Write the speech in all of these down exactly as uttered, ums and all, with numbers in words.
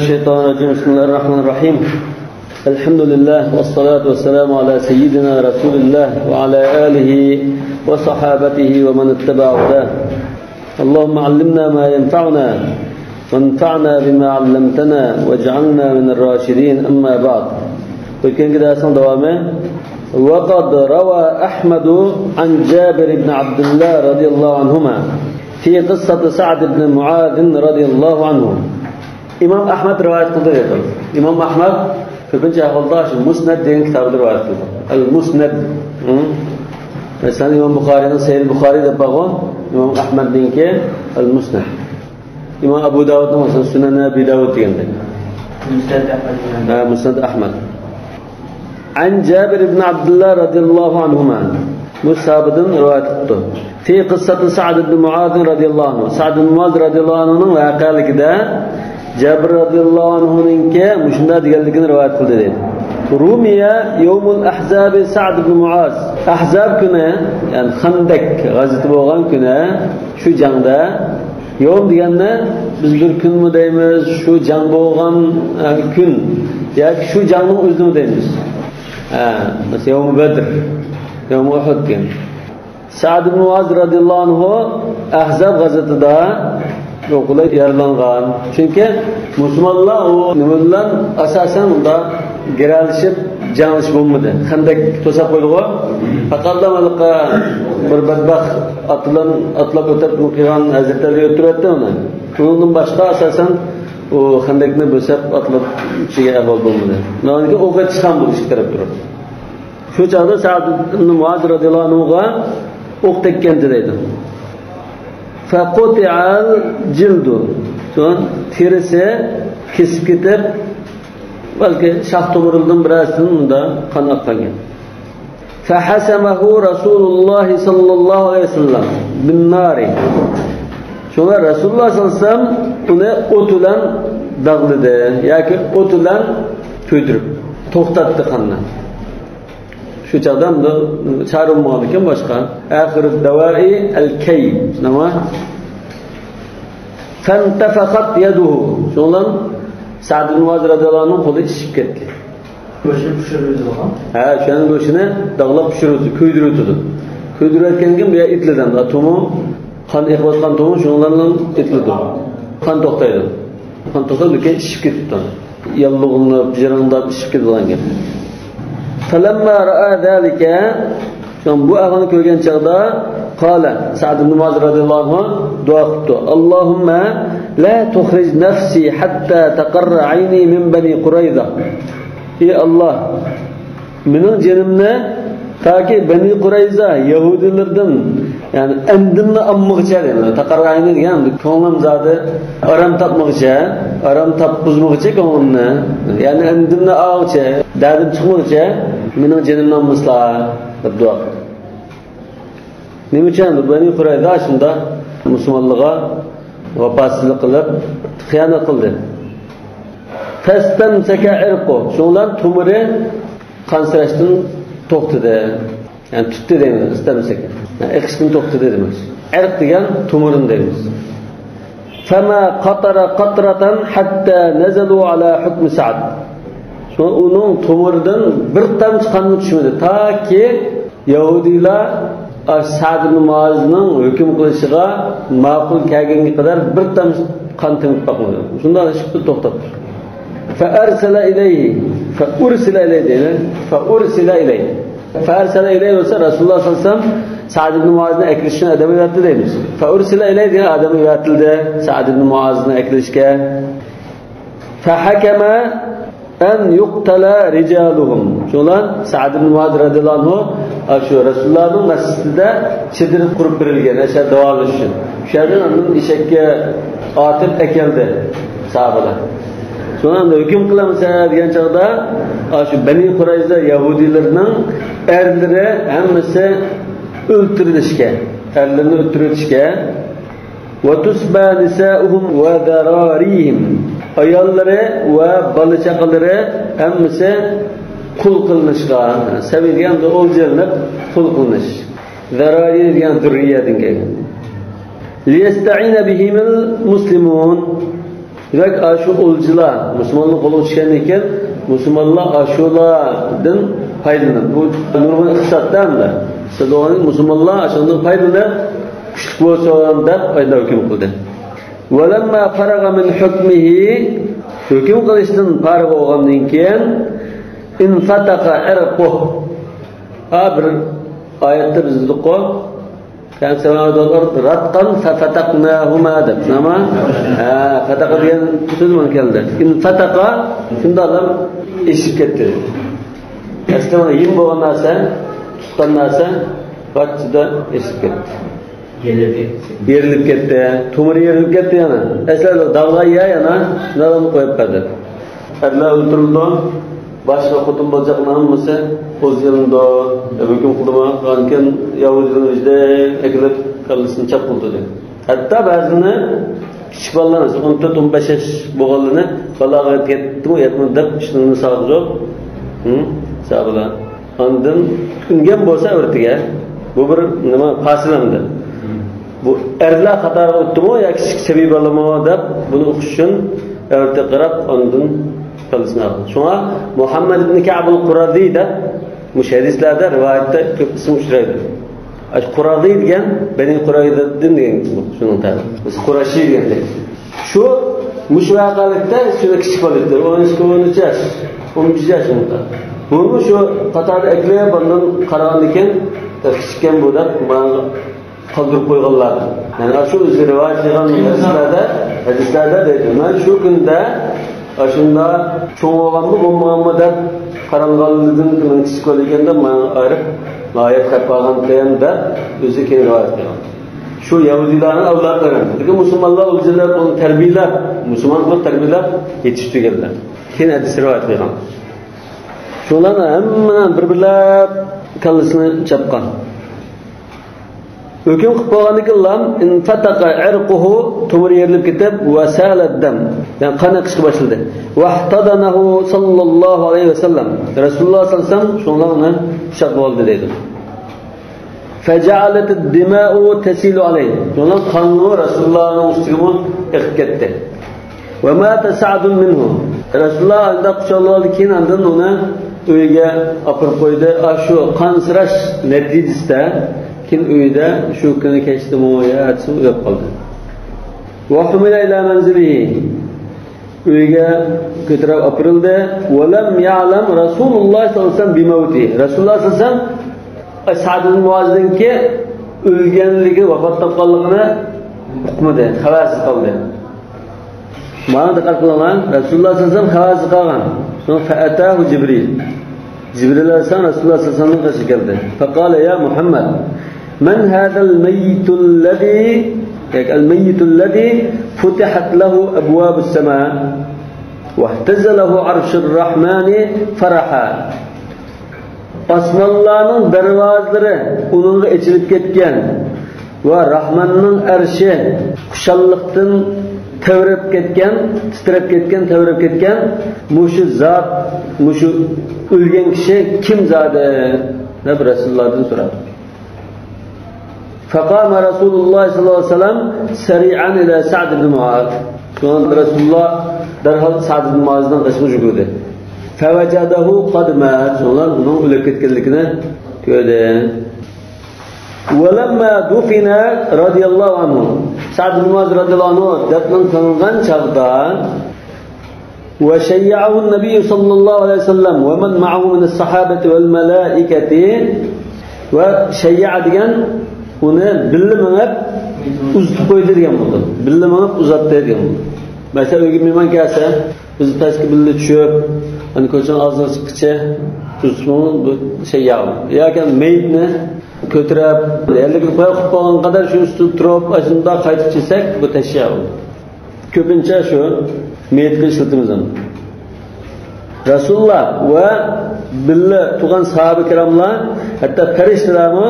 الشيطان الرجيم. بسم الله الرحمن الرحيم. الحمد لله والصلاة والسلام على سيدنا رسول الله وعلى آله وصحابته ومن اتبع هداه. اللهم علمنا ما ينفعنا وانفعنا بما علمتنا واجعلنا من الراشدين. أما بعد. Ötkenki dersin devamı. وقد روى أحمد عن جابر بن عبد الله رضي الله عنهما في قصة سعد بن معاذ رضي الله عنه. ئىمام ئەھمەد رىۋايەت قىلدى دەيدۇ. ئىمام ئەھمەد كۆپىنچە ئەھۋالدا شۇ مۇسنەد دېگەن كىتابىدا رىۋايەت قىلدى. ئەل مۇسنەد. ھە؟ مەسىلەن، ئىمام بۇخارىنىڭ سەھىھ بۇخارى دەپ بارغۇ، ئىمام ئەھمەدنىڭكى ئەل مۇسنەد. ئىمام ئەبۇ داۋۇدنىڭ مەسىلەن سۈنەن ئەبى داۋۇد دېگەندەك. مۇسنەد ئەھمەد. ھە، مۇسنەد ئەھمەد. عن جابر بن عبد الله رضي الله عنهما. بۇ ساھابىدىن رىۋايەت قىپتۇ. في قصة سعد بن معاذ رضي الله عنه. سەئد ئىبن مۇئاز رەزىياللاھۇ ئەنھۇنىڭ ۋەقەلىكىدە جابىر رەزىياللاھۇ ئەنھۇنىڭكى مۇشۇنداق دېگەنلىكىنى رىۋايەت قىلدى دەيدۇ. رمي يوم الأحزاب سعد بن معاذ. ئەھزاب كۈنى، يەنى خەندەك غەزۋىتى بولغان كۈنى، شۇ جەڭدە، يوم دېگەننى بىز بىر كۈنمۇ دەيمىز، شۇ جەڭ بولغان، ئە، كۈن ياكى شۇ جەڭنىڭ ئۆزىنىمۇ دەيمىز. ئە، مەسىلەن، يومى بەدر، يومى ئۇھۇد دېگەن. سەئد ئىبن مۇئاز رەزىياللاھۇ ئەنھۇ ئەھزاب غەزۋىتىدە يوقىلىپ يارىلانغان. چۈنكى مۇسۇلمانلار ئۇ نېمە بىلەن ئاساسەن ئۇندا گىرەلىشىپ جەڭلىشىپ بولمىدى. خەندەك توساپ قويدىغۇ. پەقەتلا ھېلىقى بىر بەتبەخت ئاتلان-، ئاتلاپ ئۆتۈپ قىلغان ھەزرىتى ئەلى ئۆلتۈرۈۋەتتى ئۇنى. ئۇنىڭدىن باشقا ئاساسەن ئۇ خەندەكنى بۆسەپ ئاتلاپ ئىچىگە ئەھۋال بولمىدى. ئۇنىڭدىن كېيىن ئوق ئېتىشقان بۇ ئىككى تەرەپ تۇرۇپ. شۇ چاغدا سەئد ئىبن مۇئاز رەزىياللاھۇ ئەنھۇغا ئوق تەگكەنتى دەيدۇ. فقطع الجلد. سوڭ تېرىسى كېسىپ كېتىپ، بەلكى شاھ تومۇرىدىن بىرەرسىدىن مۇندا قان ئاققانكەن. فحسمه رسول الله صلى الله عليه وسلم بالنار. شۇڭا رەسۇلۇللاھ سەللەللاھۇ ئەلەيھى ۋەسەللەم ئۇنى ئوت بىلەن داغلىدى ياكى ئوت بىلەن كۆيدۈرۈپ توختاتتى قاننى. شۇ چاغدا ئەمدى چارە بولمىغاندىكىن باشقا. آخر الدواء الكي. نېمە؟ فانتفخت يده. شۇنىڭ بىلەن سەئد ئىبن مۇئاز رەزىياللاھۇ ئەنھۇنىڭ قولى ئىششىپ كەتتى. گۆشىنى پىشۇرۇۋېتىدىغان. ھە، شۇنىڭ گۆشىنى داغلاپ پىشۇرۇۋېتىدۇ، كۆيدۈرۈۋېتىدۇ. كۆيدۈرۈۋەتكەندىن كېيىن بۇ يەر ئېتىلىدۇ ئەمدى. تومۇر، قان ئېقىۋاتقان تومۇر شۇنىڭ بىلەن ئېتىلىدۇ. قان توختايدۇ. قان توختاپ، لېكىن ئىششىپ كېتىپتۇ. ياللۇغلىنىپ، جىرىڭداپ ئىششىپ كېتىدىغان گەپ. فلما رأى ذلك، شۇڭا بۇ ئەھۋالنى كۆرگەن چاغدا، قال، سەئد ئىبن مۇئاز رەزىياللاھۇ ئەنھۇ دۇئا قىپتۇ. اللهم لا تخرج نفسي حتى تقر عيني من بني قريظة. ئى ئاللاھ، مېنىڭ جېنىمنى تاكى بەنى قۇرەيزە يەھۇدىيلىرىدىن، يەنى ئەندىمنى ئالمىغۇچە دەيدۇ. تاقارغا ئاينى دېگەن كۆڭلۈم زادى ئارام تاپمىغۇچە، ئارام تاپقۇزمىغۇچە كۆڭلۈمنى، يەنى ئەندىمنى ئالغۇچە، دەردىم چىقمىغۇچە مېنىڭ جېنىمنى ئالمىسىلا دەپ دۇئا قىلدى. نېمە ئۈچۈن؟ بەنى قۇرەيزە شۇنداق مۇسۇلمانلارغا ۋاپاسىزلىق قىلىپ، خىيانەت قىلدى. فاستمسك عرقه. شۇنىڭ بىلەن تومۇرى قانسىراشتىن توختىدى. يەنى تۇتتى دەيمىز، ئىستەمسەك. يەنى ئېقىشتىن توختىدى دېمەك. ئەرق دېگەن تومۇرنى دەيمىز. فما قطر قطرة حتى نزلوا على حكم سعد. شۇڭا ئۇنىڭ تومۇرىدىن بىر تامچە قانمۇ چۈشمىدى. تاكى يەھۇدىيلار ئاشۇ سەئد ئىبن مۇئازنىڭ ھۆكۈم قىلىشىغا ماقۇل كەلگەنگە قەدەر بىر تامچە قان تېمىپ باقمىدى. شۇنداق ئىشقىپ توختاپ تۇردى. فأرسل إليه، فأرسل إليه دەيدۇ. فأرسل إليه. فأرسل إليه بولسا رەسۇلۇللاھ سەللەللاھۇ ئەلەيھى ۋەسەللەم سەئد ئىبن مۇئازنى ئەكىرىش ئۈچۈن ئادەم يىبەردى دەيمىز. فأرسل إليه دېگەن ئادەم يىبەرتىلدى سەئد ئىبن مۇئازنى ئەكىرىشكە. فحكم أن يقتل رجالهم. شۇڭلار سەئد ئىبن مۇئاز رەزىياللاھۇ ئەنھۇ، ئاشۇ رەسۇلۇللاھنىڭ مەسچىتىدە چېدىر قۇرۇپ بېرىلگەن، ئاشۇ داۋالىنىش ئۈچۈن. شۇ يەردىن ئاندىن ئېشەككە ئارتىپ ئەكەلدى ساھابىلەر. شۇڭا ئەمدى ھۆكۈم قىلامسەن دېگەن چاغدا، ئاشۇ بەنى قۇرەيزە يەھۇدىيلىرىنىڭ ئەرلىرى ھەممىسى ئۆلتۈرۈلۈشكە، ئەرلىرىنى ئۆلتۈرۈۋېتىشكە، وتسبى نساؤهم وذراريهم. ئاياللىرى ۋە بالا-چاقىلىرى ھەممىسى قۇل قىلىنىشقا، سەبىي دېگەن ئولجىلىنىپ قۇل قىلىنىش. زەرارى دېگەن زۇررىيەدىن كەلگەن. ليستعين بهم المسلمون. دېمەك، ئاشۇ ئولجىلار مۇسۇلمانلار قولىغا چۈشكەندىن كېيىن، مۇسۇلمانلار ئاشۇلاردىن پايدىلىنىپ، بۇ نۇرغۇن ئىقتىسادتا ھەمدە، سىز دېگەن مۇسۇلمانلار ئاشۇندىن پايدىلىنىپ، كۈچلۈك بولسۇن دەپ ئايدا ھۆكۈم قىلدى. ولما فرغ من حكمه، ھۆكۈم قىلىشتىن پارىغ بولغاندىن كېيىن، انفتق عرقه. ھا، بىر ئايەتتە بىز دېدۇققۇ، كان سماوات والأرض رتقا ففتقناهما دەپ، نېمە؟ ھە، فتق دېگەن سۆز مانا كەلدى. انفتق، شۇنداقلا ئېشىپ كەتتى. ئەسلى مانا يىم بولغان نەرسە، تۇتقان نەرسە، قاچىدا ئېشىپ كەتتى. يېرىلىپ كەتتى. يېرىلىپ كەتتى. تومۇرى يېرىلىپ كەتتى يەنە. ئەسلى داغلار يا يەنە، شۇنداقلا قويۇپ قالدى. ئەرلەر ئۆلتۈرۈلىدۇ. باشقا خوتۇن بولجاقنىڭ ھەممىسى ئوزۇلىنىدۇ، ھۆكۈم قىلىدۇ. ئاندىن كېيىن يەھۇدىيلار ئۆزىدە ئەكېلىپ كاللىسىنى چاپ قىلىدۇ. ھەتتا بەزىنى كىچىك بالىلار، مەسىلەن، ئون تۆت، ئون بەش ياش بولغانلىرىنى بالاغا يەتتىمۇ، يەتمىدى دەپ ئىشلىرىنى سالغۇزۇپ، ھە، سابىلار. ئاندىن ئۈنگەن بولسا ئۆرتىگە، بۇ بىر نېمە، پاسىلەندى. بۇ ئەرلەر قاتارىغا ئۆتتىمۇ يا كىچىك سەبىي بالىمۇ دەپ بۇنى ئۇقۇش ئۈچۈن ئەۋرىتىگە قاراپ ئاندىن كاللىسىنى ئالغان. شۇڭا مۇھەممەد ئىبن كەئبۇل قۇرازى دەپ مۇشۇ ھەدىسلەردە، رىۋايەتتە كۆپ ئىسىم ئۇچرايدۇ. ئاشۇ قۇرازى دېگەن بەنى قۇرەيزەدىن دېگەن ئىسىم، شۇنىڭ تەرىپى. بىز قۇرەشى دېگەندەك. شۇ مۇشۇ ۋەقەلىكتە شۇ كىچىك بالا ئىدى. ئون ئىككى، ئون ئۈچ ياش، ئون بەش ياش ئۇنىڭدا. بۇنى شۇ قاتاردا ئەكىلىپ ئاندىن قارىغاندىن كېيىن، كىچىككەن بۇ دەپ ماڭا قالدۇرۇپ قويغانلار. يەنى شۇ ئۆزى رىۋايەت قىلغان ھەدىسلەردە، ھەدىسلەردە دەيدۇ، مەن شۇ كۈندە ئاشۇنداق چوڭ بولغانمۇ، بولمىغانمۇ دەپ قارالغانلىرىدىن مېنىڭ كىچىك بالا ئىكەن دەپ ماڭا ئايرىپ، ناھايەت خەپ قالغانتىم دەپ ئۆزى كېيىن رىۋايەت قىلغان. شۇ يەھۇدىيلارنىڭ ئەۋلادلىرى. لېكىن مۇسۇلمانلار ئۆزلىرى بۇنى تەربىيەلەپ، مۇسۇلمان قىلىپ تەربىيەلەپ يېتىشتۈرگەنلەر. كېيىن ھەدىس رىۋايەت قىلغان. شۇلارنىڭ ھەممىنىڭ بىر-بىرلەپ كاللىسىنى چاپقان. ھۆكۈم قىلىپ بولغاندىن كېيىنلا، انفتق عرقه، تومۇرى يېرىلىپ كېتىپ، وسال الدم، يەنى قان ئېقىشقا باشلىدى. واحتضنه صلى الله عليه وسلم، رەسۇلۇللاھ سەللەللاھۇ ئەلەيھى ۋەسەللەم شۇنىڭغا ئۇنى قۇچاقلاپ ئالدى دەيدۇ. فجعلت الدماء تسيل عليه، شۇنىڭ قانمۇ رەسۇلۇللاھنىڭ ئۈستىگىمۇ ئېقىپ كەتتى. ومات سعد منه، رەسۇلۇللاھ ئانداق قۇچاقلاپ ئالدى، كېيىن ئاندىن ئۇنى ئۆيگە ئاپىرىپ قويدى. ئاشۇ قانسىراش نەتىجىسىدە كېيىن ئۆيدە شۇ كۈنى كەچتىمۇ يا ئەتىسىمۇ ئۆلۈپ قالدى. وحمل إلى منزله، ئۆيگە كۆتۈرۈپ ئاپىرىلدى. ولم يعلم رسول الله صلى الله عليه وسلم بموته، رەسۇلۇللاھ سەللەللاھۇ ئەلەيھى ۋەسەللەم سەئد ئىبن مۇئازنىڭكى ئۆلگەنلىكى، ۋاپات تاپقانلىقىنى ئۇقمىدى، خەۋەرسىز قالدى. مانا دىققەت قىلىڭلار، رەسۇلۇللاھ سەللەللاھۇ ئەلەيھى ۋەسەللەم خەۋەرسىز قالغان. شۇڭا فأتاه جبريل، جىبرىل ئەلەيھىسسالام رەسۇلۇللاھ سەللەللاھۇ ئەلەيھى ۋەسەللەمگە كەلدى. فقال يا محمد، من هذا الميت الذي، ياكى الميت الذي فتحت له أبواب السماء واهتز له عرش الرحمن فرحا. ئاسمانلارنىڭ دەرۋازىلىرى ئۇنىڭغا ئېچىلىپ كەتكەن ۋە راھماننىڭ ئەرشى خۇشاللىقتىن تەۋرەپ كەتكەن، تىترەپ كەتكەن، تەۋرەپ كەتكەن مۇشۇ زات، مۇشۇ ئۆلگەن كىشى كىم زادى؟ دەپ رەسۇلۇللاھتىن سورىدى. فقام رسول الله صلى الله عليه وسلم سريعا إلى سعد بن معاذ. شۇڭا رەسۇلۇللاھ دەرھال سەئد ئىبن مۇئازنىڭ قېشىغا يۈگۈردى. فوجده قد مات. شۇڭا ئۇنىڭ ئۆلۈپ كەتكەنلىكىنى كۆردى. ولما دفن رضي الله عنه، سەئد ئىبن مۇئاز رەزىيەللاھۇ ئەنھۇ دەپنە قىلىنغان چاغدا، وشيعه النبي صلى الله عليه وسلم ومن معه من الصحابة والملائكة، ۋە شەييەئە دېگەن ئۇنى بىللە مېڭىپ ئۇزىتىپ قويدى دېگەن بولىدۇ. بىللە مېڭىپ ئۇزاتتى دېگەن بولىدۇ. مەسىلەن، ئۆيگە مېھمان كەلسە، بىز پەسكە بىللە چۈشۈپ، ئەنە كوچىنىڭ ئاغزىغا چىققىچە ئۇزىتىشمۇ بۇ شەييەئە. ياكى مېيىتنى كۆتۈرۈپ، يەرلىكىگە قويۇپ، قويۇپ بولغان قەدەر شۇ ئۈستىدە تۇرۇپ، ئاشۇنداق قايتىپ چىقساق، بۇ تەشيەئە. كۆپىنچە شۇ مېيىتقا ئىشلىتىمىز ئۇنى. رەسۇلۇللاھ ۋە بىللە تۇرغان ساھابە كىراملار، ھەتتا پەرىشتىلەرمۇ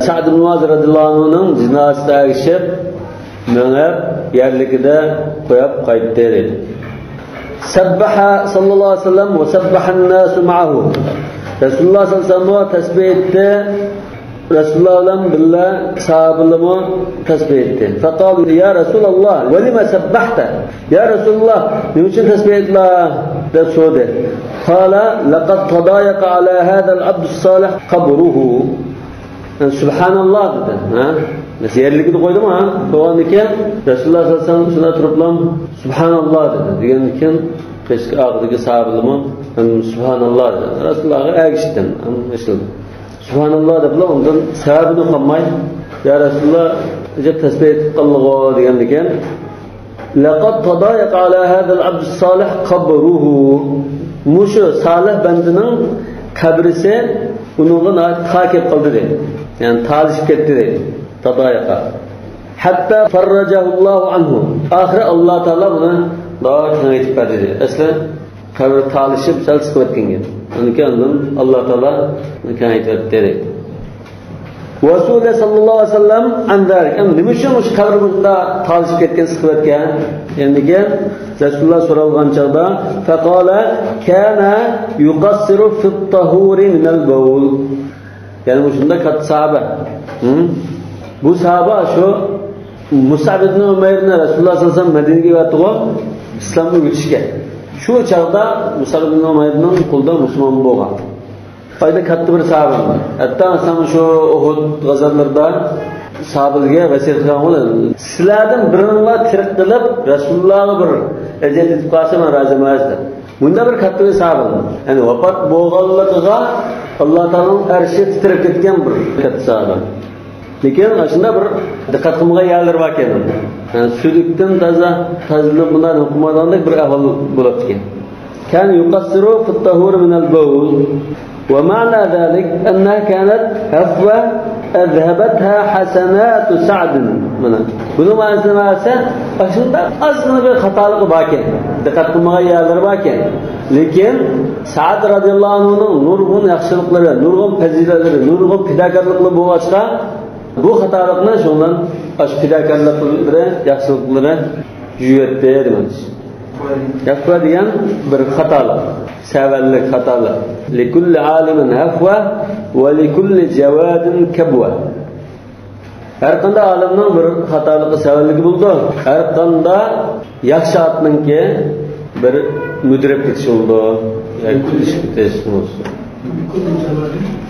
سەئد ئىبن مۇئاز رەزىيەللاھۇ ئەنھۇنىڭ جىنازىسىغا ئەگىشىپ، مېڭىپ، يەرلىكىدە قويۇپ قايتتى، دېدى. سبح صلى الله عليه وسلم وسبح الناس معه. رەسۇلۇللاھ سەللەللاھۇ ئەلەيھى ۋەسەللەممۇ تەسبىھ ئېيتتى، رەسۇلۇللا بىلەن بىللە ساھابىلىرىمۇ تەسبىھ ئېيتتى. فقالوا يا رسول الله ولم سبحت؟ يا رسول الله، نېمە ئۈچۈن تەسبىھ ئېيتتىڭلار؟ دەپ سورىدى. قال لقد تضايق على هذا العبد الصالح قبره. يەنى سۇبھاناللا دېدى. ھە؟ مەسىلەن، يەرلىكىدە قويدۇم، ھە؟ قويغاندىن كېيىن رەسۇلۇللا سەللەللاھۇ ئەلەيھى ۋەسەللەم شۇنداق تۇرۇپلا سۇبھاناللا دېدى. دېگەندىن كېيىن قېشىدىكى ئارقىدىكى ساھابىلىرمۇ ھەم سۇبھاناللا دېدى. رەسۇلۇللاغا ئەگىشتىم، ھەم ئېسىلدىم. سۇبھاناللا دەپلا ئۇنىڭدىن سەۋەبىنى ئۇقالماي، يا رەسۇلۇللا، ئەجەب تەسبىھ ئېيتىپ قالدىغۇ دېگەندىن كېيىن، لقد تضايق على هذا العبد الصالح قبره. مۇشۇ سالىھ بەندىنىڭ قەبرىسى ئۇنىڭغا ناھايىتى تار كېلىپ قالدى دەيدۇ. يەنى تارلىشىپ كەتتى دەيدۇ. تضايق. حتى فرجه الله عنه. ئاخىرى ئاللا تائالا بۇنى بارا كېڭەيتىپ بەردى دەيدۇ. ئەسلى قەبرە تارلىشىپ سەل سىقىۋەتكەن گەپ. ئۇنىڭكى ئاندىن ئاللا تائالا بۇنى كېڭەيتىۋەتتى دەيدۇ. وسئل صلى الله عليه وسلم عن ذلك. ئەمدى نېمە ئۈچۈن مۇشۇ قەبرە مۇشۇنداق تارلىشىپ كەتكەن، سىقىۋەتكەن؟ يەنىكى رەسۇلۇللا سورالغان چاغدا، فقال كان يقصر في الطهور من البول. يەنى مۇشۇنداق كاتتا ساھابە. ھە؟ بۇ ساھابە شۇ مۇسئەب ئىبن ئۇمەيرنى رەسۇلۇللا سەللەللاھۇ ئەلەيھى ۋەسەللەم مەدىنىگە ئەۋەتتىغۇ، ئىسلامغا ئۆتۈشكە. شۇ چاغدا مۇسئەب ئىبن ئۇمەيرنىڭ قولىدا مۇسۇلمان بولغان. ئايدا كاتتا بىر ساھابە. ھەتتا مەسىلەن، شۇ ئۇھۇد غازاتلىرىدا ساھابىلەرگە ۋەسىيەت قىلغان بولدى. سىلەردىن بىرىڭلار تىرىك قېلىپ، رەسۇلۇللاغا بىر ئەزىيەت يېتىپ قالسا، مەن رازى ئەمەس دەپ. مۇنداق بىر كاتتا بىر ساھابە. يەنى ۋاپات بولغانلىقىغا ئاللا تائالانىڭ ئەرشى تىترەپ كەتكەن بىر كاتتا ساھابە. لېكىن ئاشۇنداق بىر دىققەت قىلمىغان يەرلىرى باركەن. يەنى سۈلۈكتىن تازا، تازىلىنىپ بۇنداق قىلمايدىغاندەك بىر ئەھۋال بولۇپتىكەن. كان يقصر في الطهور من البول. ومعنى ذلك أنها كانت عفوة أذهبتها حسنات سعد. مانا بۇنىڭ مەنىسىنى بەرسە، ئاشۇنداق ئازغىنە بىر خاتالىقى باركەن، دىققەت قىلمىغان يەرلىرى باركەن. لېكىن سەئد رەزىياللاھۇ ئەنھۇنىڭ نۇرغۇن ياخشىلىقلىرى، نۇرغۇن پەزىلەتلىرى، نۇرغۇن پىداكارلىقلىرى بولغاچقا، بۇ خاتالىقنى شۇنىڭ بىلەن ئاشۇ پىداكارلىقلىرى، ياخشىلىقلىرى يۇيۇۋەتتى دېمەكچى. ھەفۋە دېگەن بىر خاتالىق، سەۋەنلىك خاتالىق. لكل عالم هفوة ولكل جواد كبوة. ھەر قانداق ئالىمنىڭ بىر خاتالىقى، سەۋەنلىكى بولىدۇ. ھەر قانداق ياخشى ئاتنىڭكى بىر مۈدۈرەپ كېتىشى بولىدۇ. ياكى كېتىشىپ كېتىشى بولىدۇ.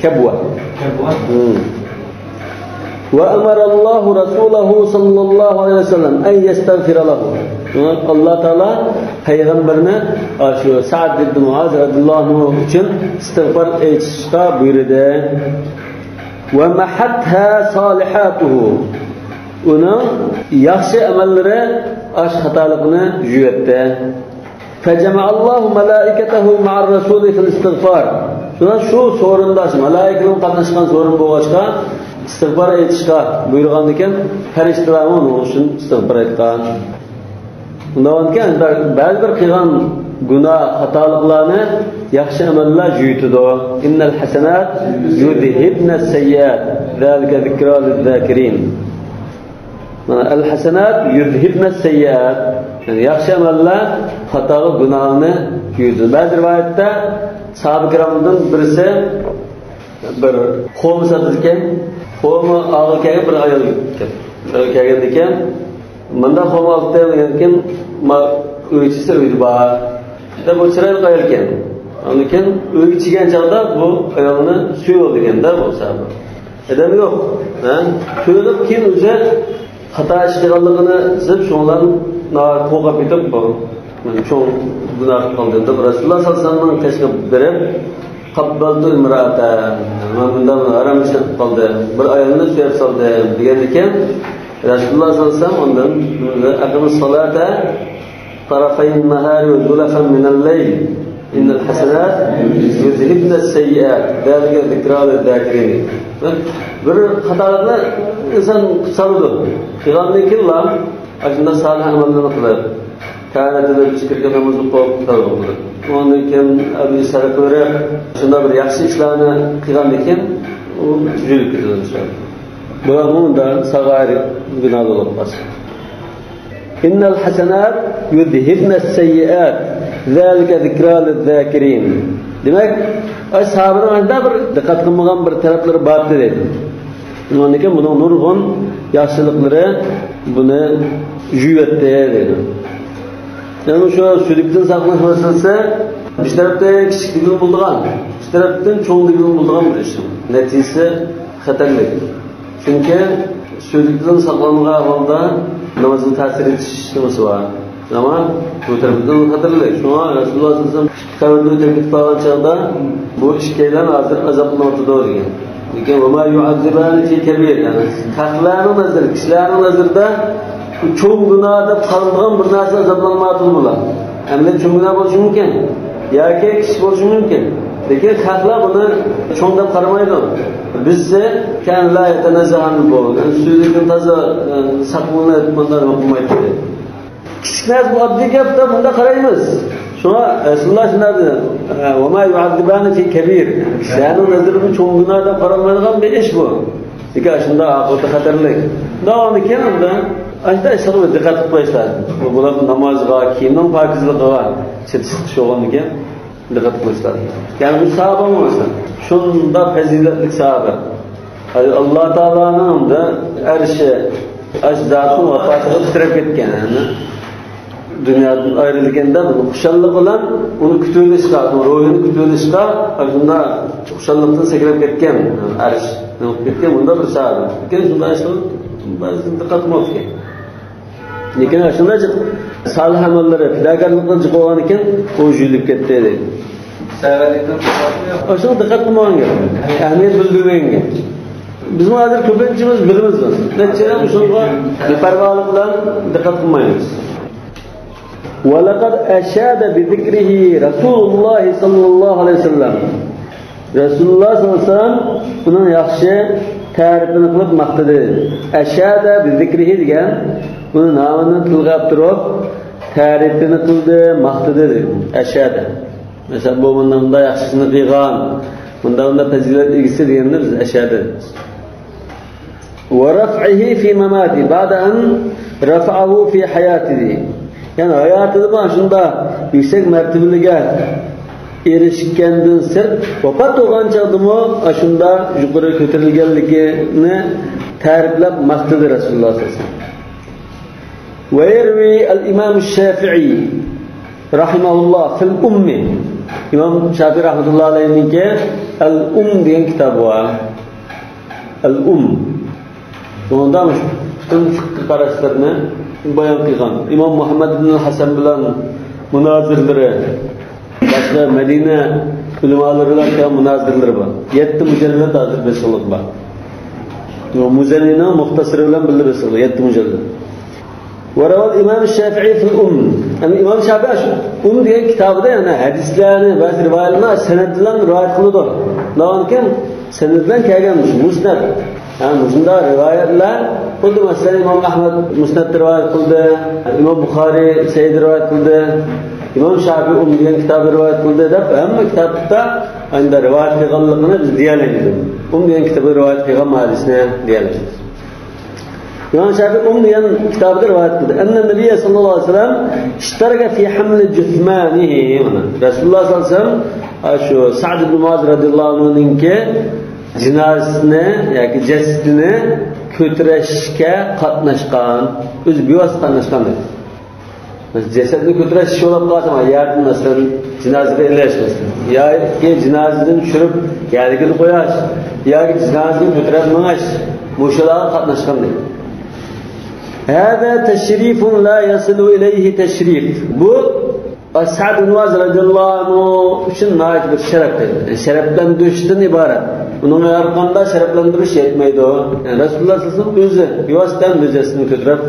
كەبۋە. كەبۋە. ھىم. وأمر الله رسوله صلى الله عليه وسلم أن يستغفر له. ئاللا تائالا پەيغەمبەرنى، ئاشۇ سەئد ئىبن مۇئاز رەزىياللاھۇ ئەنھۇ ئۈچۈن ئىستىغپار ئېيتىشقا بۇيرۇدى. ومحتها صالحاته. ئۇنىڭ ياخشى ئەمەللىرى ئاشۇ خاتالىقنى يۇيۇۋەتتى. فجمع الله ملائكته مع الرسول في الاستغفار. شۇڭا شۇ سورۇندا، شۇ مالائىكىنىڭ قاتناشقان سورۇن بولغاچقا، ئىستىغپار ئېيتىشقا بۇيرۇغاندىكىن، پەرىشتىلەرمۇ ئۇنىڭ ئۈچۈن ئىستىغپار ئېيتقان. ئۇنداقكەن، بەزى بىر قىلغان گۇناھ، خاتالىقلارنى ياخشى ئەمەللەر يۇيۇتىدۇ. إن الحسنات يذهبن السيئات ذلك ذكرى للذاكرين. مانا، الحسنات يذهبن السيئات. يەنى ياخشى ئەمەللەر خاتالىق، گۇناھنى يۇيىدۇ. بەزى رىۋايەتتە ساھابە كىرامدىن بىرسى بىر خورما ساتىدىكەن، خورما ئالغىلى كەلگەن بىر ئايال كەپتۇ. ئايال كەلگەندىكەن، مۇنداق خورما ئاپتىم دېگەندىكىن، ما ئۆي ئىچىسى ئۆيدە بار دەپ، ئۇ چىرايلىق ئايال ئىكەن. ئاندىن كېيىن ئۆيگە چىققان چاغدا بۇ ئايالنى سۆيۈۋالىدىكەن-دە بۇ ساھابە. ئادەم يوق. ھە؟ كۆرۈپ كېيىن ئۆزى خاتا ئىش قىلغانلىقىنى سېزىپ، شۇنىڭ بىلەن ناھايىتى قورقۇپ كېتىپ، بۇ مەن چوڭ گۇناھ قىلىپ قالدىم دەپ، رەسۇلۇللا ساللاللاھۇ ئەلەيھى ۋەسەللەمنىڭ قېشىغا بېرىپ، قاببالتۇ ئىمرائەتەن، مەن بۇنداق ھارام ئىشنى قىلىپ قالدىم، بىر ئايالنى سۆيۈپ سالدىم دېگەندىكىن، رەسۇلۇللا ساللاللاھۇ ئەلەيھى ۋەسەللەم ئاندىن، ئەقىمىس سالاتا طرفي النهار وزلفا من الليل إن الحسنات يذهبن السيئات ذلك ذكرى للذاكرين. بىر خاتالىقنى ئىنسان قىلىپ سالىدۇ. قىلغاندىن كېيىنلا ئاشۇنداق سالىھ ئەمەللەرنى قىلىپ، تەھارەتلىنىپ، ئىچكىرىگە ناماز ئوقۇپ، قىلىدۇ. ئۇندىن كېيىن ئەمدى سەدىقە بېرىپ، شۇنداق بىر ياخشى ئىشلارنى قىلغاندىن كېيىن ئۇ يۇيۇلۇپ كېتىدۇ ئىنشائاللا. بۇلارمۇ ئۇنداق ساغايىر گۇناھلار بولۇپ قالسا. إن الحسنات يذهبن السيئات ذلك ذكرى للذاكرين. دېمەك، ئاي ساھابىنىڭ ئاشۇنداق بىر دىققەت قىلمىغان بىر تەرەپلىرى بار ئىدى. شۇنىڭدىن كېيىن بۇنىڭ نۇرغۇن ياخشىلىقلىرى بۇنى يۇيۇۋەتتى دەيدۇ. يەنى شۇ سۈيدۈكتىن ساقلىنىش مەسىلىسى بىر تەرەپتىن كىچىك دېگىلى بولىدىغان، بىر تەرەپتىن چوڭ دېگىلى بولىدىغان بىر ئىش. نەتىجىسى خەتەرلىك. چۈنكى سۈيدۈكتىن ساقلانغان ئەھۋالدا نامازغا تەسىر يېتىش ئېھتىمالى بار. ئەمما بۇ تەرەپتىن خەتەرلىك. شۇڭا رەسۇلۇللا سەللەللاھۇ ئەلەيھى ۋەسەللەم قەبرىدىن ئۆتۈپ كېتىپ قالغان چاغدا، بۇ ئىككىيلەن ھازىر ئازابلىنىۋاتىدۇ دېگەن. لېكىن، وما يعذبان في كبير، يەنى خەقلەرنىڭ نەزىرى، كىشىلەرنىڭ نەزىرىدە بۇ چوڭ گۇناھ دەپ قارىلىدىغان بىر نەرسە ئازابلانمايۋاتىدۇ بۇلار. ئەمدى چوڭ گۇناھ بولۇشى مۇمكىن، ياكى كىچىك بولۇشى مۇمكىن. لېكىن خەقلەر بۇنى چوڭ دەپ قارىمايدۇ. بىزسە كان لا يتنزه عن البول، يەنى سۈيدۈكتىن تازا، ئە، ساقلىنىپ مۇنداق قىلمايتتى. كىچىك نەرسە، بۇ ئاددىي گەپ دەپ مۇنداق قارايمىز. شۇڭا رەسۇلۇللا شۇنداق دېدى، وما يعذبان في كبير. كىشىلەرنىڭ نەزىرىدە بۇ چوڭ گۇناھ دەپ قارالمايدىغان بىر ئىش بۇ. لېكىن ئاشۇنداق ئاقىۋىتى خەتەرلىك. داۋامىدا كېيىن ئۇندا ئاشۇنداق ئىشلارغا دىققەت قىلىپ قويۇشلار. بۇ بۇلار نامازغا، كىيىمنىڭ پاكىزلىقىغا چېتىشلىق ئىش بولغاندىكىن دىققەت قىلىشلار. يەنى بۇ ساھابە بولمىسا، شۇنداق پەزىلەتلىك ساھابە. ئاللا تائالانىڭ ئەرشى ئاشۇ زاتنىڭ ۋاپاتىغا تىترەپ كەتكەن. يەنى دۇنيادىن ئايرىلغاندا بۇنى خۇشاللىق بىلەن ئۇنى كۈتۈۋېلىشقا، ئۇنىڭ روھىنى كۈتۈۋېلىشقا، ئاشۇنداق خۇشاللىقتىن سەكرەپ كەتكەن، ئەرش نېمە قىلىپ كەتكەن، بۇنداق بىر ساھابە. لېكىن شۇنداق ئىشلار بەزىدە دىققەت قىلماپتىكەن. لېكىن شۇنداق جىق سالىھ ئەمەللىرى، پىداكارلىقلىرى جىق بولغانىكەن، ئۇ يۇيۇلۇپ كەتتى دەيدۇ. ئاشۇنى دىققەت قىلمىغان گەپ. ئەھمىيەت بىلدۈرمىگەن گەپ. بىزمۇ ھازىر كۆپىنچىمىز بىلىمىز. نەتىجىدە شۇنىڭغا بىپەرۋالىق بىلەن دىققەت قىلمايمىز. ولقد أشاد بذكره رسول الله صلى الله عليه وسلم. رەسۇلۇللا سەللەللاھۇ ئەلەيھى ۋەسەللەم ئۇنىڭ ياخشى تەرىپىنى قىلىپ ماختىدى. ئەشادە بىزىكرىھى دېگەن، ئۇنىڭ نامىنى تىلغا ئاپتۇرۇپ، تەرىپىنى قىلدى، ماختىدى دېگەن. ئەشادە. مەسىلەن، بۇ مۇنداق، مۇنداق ياخشى ئىشنى قىلغان، مۇنداق، مۇنداق پەزىلەت ئىگىسى دېگەننى بىز ئەشادە دەيمىز. ورفعه في مماته بعد أن رفعه في حياته. يەنى ھاياتىدىمۇ ئاشۇنداق يۈكسەك مەرتىۋىلىككە ئېرىشكەندىن سىرت، ۋاپات بولغان چاغدىمۇ ئاشۇنداق يۇقىرى كۆتۈرۈلگەنلىكىنى تەرىپلەپ ماختىدى رەسۇلۇللا سەللەللاھۇ ئەلەيھى ۋەسەللەم. ويروي الإمام الشافعي رحمه الله في الأم. ئىمام شافىئى رەھمەتۇللا ئەلەيھىنىڭكى ئەل ئۇم دېگەن كىتابى بار. ئەل ئۇم. بۇنىڭدا مۇشۇ پۈتۈن فىقھىي قاراشلىرىنى بايان قىلغان. ئىمام مۇھەممەد ئىبن ھەسەن بىلەن مۇنازىرىلىرى، باشقا مەدىنە ئۆلىمالىرى بىلەن قىلغان مۇنازىرىلىرى بار. يەتتە مۇجەللەت ھازىر بېسىقلىق بار. مۇزەننىنىڭ مۇختەسىرى بىلەن بىللە بېسىقلىق، يەتتە مۇجەللەت. وروى الإمام الشافعي في الأم. يەنى ئىمام شافىئى شۇ ئۇم دېگەن كىتابىدا، يەنى ھەدىسلەرنى، بەزى رىۋايەتلەرنى سەنەد بىلەن رىۋايەت قىلىدۇ. ئۇنىڭدىن كېيىن سەنەد بىلەن كەلگەن مۇسنەد. ھە، مۇشۇنداق رىۋايەتلەر، خۇددى مەسىلەن، ئىمام ئەھمەد مۇسنەدتە رىۋايەت قىلدى، ئىمام بۇخارىي سەھىھتە رىۋايەت قىلدى، ئىمام شافىئى ئۇم دېگەن كىتابى رىۋايەت قىلدى دەپ، ھەممە كىتابتا ئەمدى رىۋايەت قىلغانلىقىنى بىز دېيەلەيمىز. ئۇم دېگەن كىتابى رىۋايەت قىلغان ھەدىسنى دېيەلەيمىز. ئىمام شافىئى ئۇم دېگەن كىتابىدا رىۋايەت قىلدى. أن النبي صلى الله عليه وسلم اشترك في حمل جثمانه. مانا، رەسۇلۇللا سەللەللاھۇ ئەلەيھى ۋەسەللەم شۇ سەئد ئىبن مۇئاز رەزىياللاھۇ ئەنھۇنىڭكى جىنازىسىنى ياكى جەسىتىنى كۆتۈرۈشكە قاتناشقان، ئۆزى بىۋاسىتە قاتناشقان دەيدۇ. جەسەتنى كۆتۈرۈش ئىشى بولۇپ قالسا، يەردىن مەسىلەن جىنازىگە ئېلىش مەسىلەن، ياكى جىنازىدىن چۈشۈرۈپ يەرگە قويۇش، ياكى جىنازىنى كۆتۈرۈپ مېڭىش، مۇشۇلارغا قاتناشقان دەيدۇ. هذا تشريف لا يصل إليه تشريف. بۇ سەئد ئىبن مۇئاز رەزىياللاھۇ ئەنھۇ ئۈچۈن ناھايىتى بىر شەرەپ دەيدۇ. يەنى شەرەپلەندۈرۈشتىن ئىبارەت. ئۇنىڭغا ھەر قانداق شەرەپلەندۈرۈش يەتمەيدۇ. يەنى رەسۇلۇللا سەللەللاھۇ ئەلەيھى ۋەسەللەم ئۆزى بىۋاسىتە ئۆز جەسىتىنى كۆتۈرۈپ.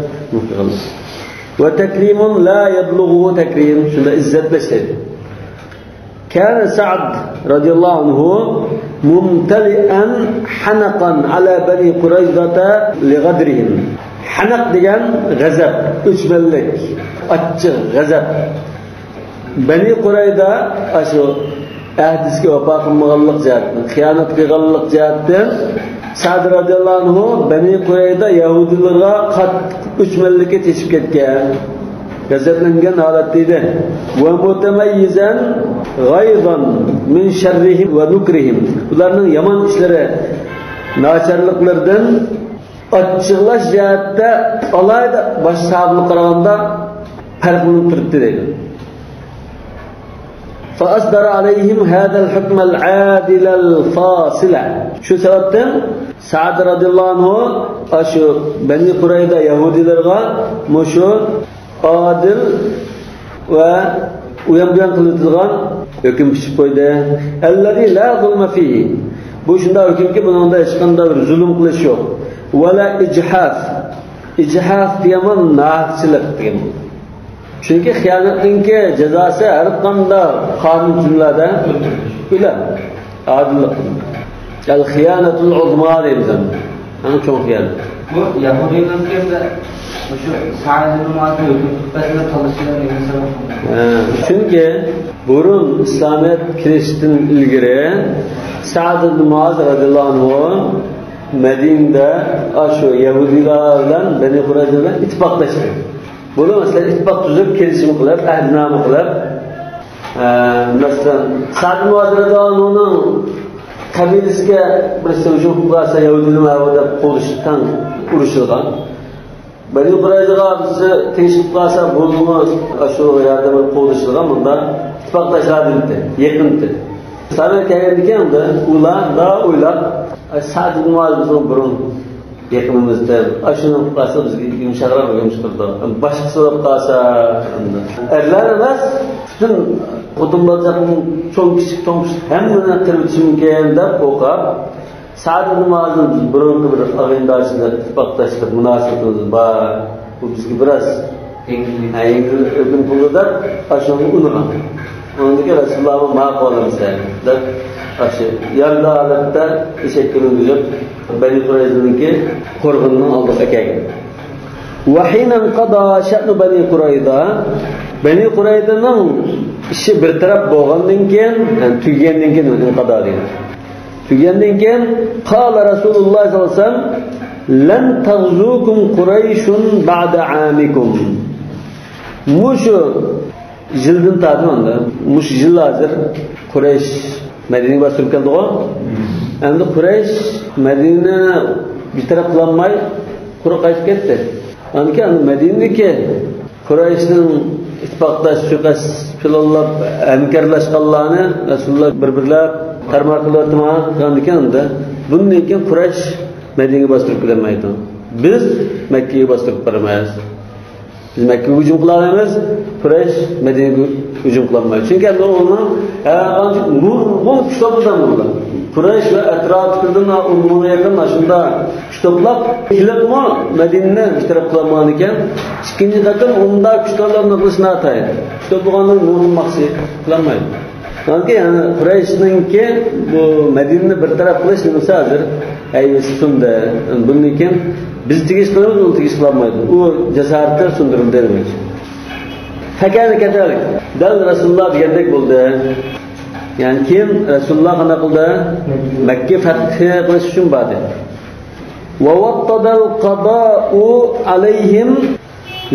وتكريم لا يبلغه تكريم. شۇنداق ئىززەتلەش دەيدۇ. كان سعد رضي الله عنه ممتلئا حنقا على بني قريظة لغدرهم. ھەنەق دېگەن غەزەپ، ئۆچمەنلىك، ئاچچىق غەزەپ. بەنى قۇرەيزە ئاشۇ ئەھدىسىگە ۋاپا قىلمىغانلىق جەھەتتىن، خىيانەت قىلغانلىق جەھەتتىن سەئد رەزىياللاھۇ ئەنھۇ بەنى قۇرەيزە يەھۇدىيلىرىغا قاتتىق ئۆچمەنلىككە تېشىپ كەتكەن. غەزەپلەنگەن ھالەتتە ئىدى. ومتميزا غيظا من شرهم ونكرهم. ئۇلارنىڭ يامان ئىشلىرى، ناچارلىقلىرىدىن ئاچچىقلاش جەھەتتە ئالاھىدە باشقا ساھابىلەرگە قارىغاندا پەرقلىنىپ تۇرۇپتۇ دەيدۇ. فأصدر عليهم هذا الحكم العادل الفاصل. شۇ سەۋەبتىن سەئد رەزىياللاھۇ ئەنھۇ ئاشۇ بەنى قۇرەيزە يەھۇدىيلىرىغا مۇشۇ ئادىل ۋە ئۇيان-بۇيان قىلىۋېتىدىغان ھۆكۈم پىشىپ قويدى. الذي لا ظلم فيه. بۇ شۇنداق ھۆكۈمكى، بۇنىڭدا ھېچقانداق بىر زۇلۇم قىلىش يوق. ولا إجحاف. ئىجھاف دېگەن ناھەقچىلىك دېگەن. چۈنكى خىيانەتنىڭكى جازاسى ھەر قانداق قانۇن تۈزۈملەردە ئۆلەم. ئادىللىق. ئەل خىيانەتۇل ئۇزما دەيمىز ئەمدى. ئەڭ چوڭ خىيانەت. بۇ يەھۇدىينىڭكى ئەمدى مۇشۇ سەئد ئىبن مۇئازنى ھۆكۈم قىلىپ بەرسىلەر تالىشىشلار نېمە سەۋەب؟ ھە، چۈنكى بۇرۇن ئىسلامىيەت كىرىشتىن ئىلگىرى سەئد ئىبن مۇئاز رەزىياللاھۇ ئەنھۇ مەدىنىدە ئاشۇ يەھۇدىيلار بىلەن بەنى قۇرەيزە بىلەن ئىتتىپاقلاشتى. بۇلار مەسىلەن ئىتتىپاق تۈزۈپ، كېلىشىم قىلىپ، ئەھدىنامە قىلىپ، ئە، مەسىلەن، سەئد مۇھاجىر رەزىياللاھۇ ئەنھۇنىڭ قەبىلىسىگە بىرسى ھۇجۇم قىلىپ قالسا، يەھۇدىيلىرى مەۋۇ دەپ قوغلىشىپ تەڭ ئۇرۇشىدىغان. بەنى قۇرەيزىغا بىرسى تىنچلىق قىلىپ قالسا، بۇنىڭمۇ شۇ ياردەم قىلىپ قوغلىشىدىغان مۇنداق ئىتتىپاقداشلاردىن ئىدى، يېقىن ئىدى. سەھابە كەلگەندىن كېيىن ئۇلار مۇنداق ئويلاپ، سەئد ئىبن مۇئاز بىزنىڭ بۇرۇن يېقىنىمىزدا، ئاشۇنى قىلىپ قالسا بىزگە يۇمشاقراق، يۇمشىق تۇرىدۇ. باشقىسى بولۇپ قالسا، ئەرلەر ئەمەس، پۈتۈن خوتۇن بالا چوڭ كىچىك، چوڭ كىچىك ھەممىنى قىرىۋېتىشى مۇمكىن دەپ قورقۇپ، سەئد ئىبن مۇئازنى بىز بۇرۇنقى بىر ئاغىنىدارچىلىق، ئىتتىپاقداشلىق مۇناسىۋىتىمىز بار. بۇ بىزگە بىراز يەڭگىل، ھە، يەڭگىل ھۆكۈم قىلىدۇ دەپ، ئاشۇنى ئۇنىغان. ئۇنىڭدىن كېيىن رەسۇلۇللاھمۇ ماقۇل ئەمسە دەپ، ئاشۇ يارىدار ھالەتتە ئېشەككە مىنگۈزۈپ، بەنى قۇرەيزىنىڭكى قورغىنىنىڭ ئالدىغا ئەكەلگەن. وحين انقضى شأن بني قريظة، بەنى قۇرەيزىنىڭ ئىشى بىر تەرەپ بولغاندىن كېيىن، يەنى تۈگىگەندىن كېيىن، انقضى دېگەن. تۈگىگەندىن كېيىن، قال رسول الله صلى الله عليه وسلم، لن تغزوكم قريش بعد عامكم. مۇشۇ يىلدىن تارتىپ ئەمدى، مۇشۇ يىل ھازىر قۇرەيش مەدىنىگە باستۇرۇپ كەلدىغۇ. ئەمدى قۇرەيش مەدىنىنى بىر تەرەپ قىلالماي، قۇرۇق قايتىپ كەتتى. ئاندىن كېيىن مەدىنىدىكى قۇرەيشنىڭ ئىتتىپاقداش سۇيىقەست پىلانلاپ ھەمكارلاشقانلارنى رەسۇلۇللا بىر-بىرلەپ تارمار قىلىۋەتتىمۇ، قىلغاندىكىن ئەمدى بۇندىن كېيىن قۇرەيش مەدىنىگە باستۇرۇپ كېلەلمەيدۇ. بىز مەككىگە باستۇرۇپ بارىمىز. بىز مەككىگە ھۇجۇم قىلالايمىز، قۇرەيش مەدىنىگە ھۇجۇم قىلالمايدۇ. چۈنكى ئەمدى ئۇنىڭ ھەر قانچە نۇرغۇن كۈچلۈك ئادەم بولىدۇ. قۇرەيش ۋە ئەتراپىدىن ئون مىڭغا يېقىن ئاشۇنداق كۈچ توپلاپ، كېلىپمۇ مەدىنىنى بىر تەرەپ قىلالمىغان ئىكەن. ئىككىنچى قېتىم ئۇنداق كۈچ توپلامنى قىلىش ناتايىن. كۈچ توپلىغاندىن نۇرغۇن ماقسى قىلالمايدۇ. چۈنكى يەنى قۇرەيشنىڭكى بۇ مەدىنىنى بىر تەرەپ قىلىش نېمىسى ھازىر ھەيۋىسى سۇندى. بۇندىن كېيىن بىز تېگىش قىلىمىز، ئۇ تېگىش قىلالمايدۇ. ئۇ جاسارىتى سۇندۇرۇلدى دېمەكچى. فكان كذلك. دەل رەسۇلۇللا دېگەندەك بولدى. يەنى كېيىن رەسۇلۇللا قانداق قىلدى؟ مەككە فەتھى قىلىش ئۈچۈن باردى. ووطد القضاء عليهم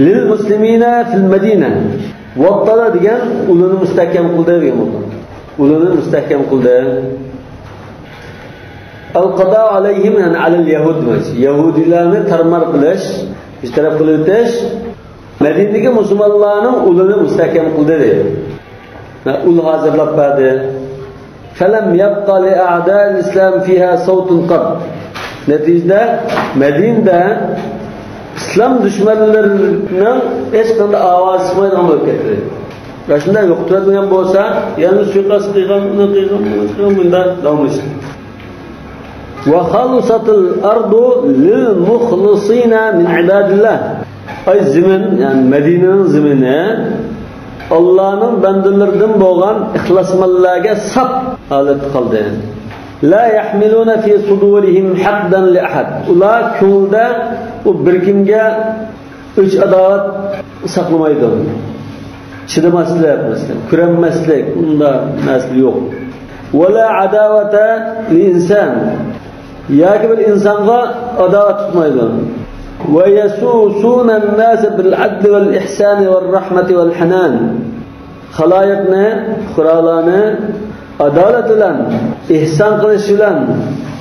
للمسلمين في المدينة. ۋەتتەدە دېگەن ئۇلىنى مۇستەھكەم قىلدى دېگەن بولىدۇ. ئۇلىنى مۇستەھكەم قىلدى. القضاء عليهم، يەنى على اليهود دېمەكچى. يەھۇدىيلارنى تارمار قىلىش، بىر تەرەپ قىلىۋېتىش. مەدىنىدىكى مۇسۇلمانلارنىڭ ئۇلىنى مۇستەھكەم قىلدى دەيدۇ. ئۇل ھازىرلاپ بەردى. فلم يبق لأعداء الإسلام فيها صوت قط. نەتىجىدە مەدىنىدە ئىسلام دۈشمەنلىرىنىڭ ھېچقانداق ئاۋازى چىقمايدىغان بولۇپ كەتتى. ئاشۇنداق يوقىتىۋەتمىگەن بولسا، يەنە سۇيىقەست قىلغان، ئۇنى قىلغان، بۇنى قىلغان، مۇنداق داۋاملىشىدۇ. وخلصت الأرض للمخلصين من عباد الله. ئاي زېمىن، يەنى مەدىنىنىڭ زېمىنى ئاللانىڭ بەندىلىرىدىن بولغان ئىخلاسمەنلەرگە ساپ ھالەتتە قالدى. لا يحملون في صدورهم حقدا لأحد. ئۇلار كۆڭلىدە ئۇ بىر كىمگە ئۆچ-ئاداۋەت ساقلىمايدۇ. چىدىماسلىق، مەسىلەن، كۆرەلمەسلىك، ئۇنداق نەرسە يوق. ولا عداوة لإنسان. ياكى بىر ئىنسانغا ئاداۋەت تۇتمايدۇ. ويسوسون الناس بالعدل والإحسان والرحمة والحنان. خالايىقنى، پۇقرالارنى ئادالەت بىلەن، ئېھسان قىلىش بىلەن،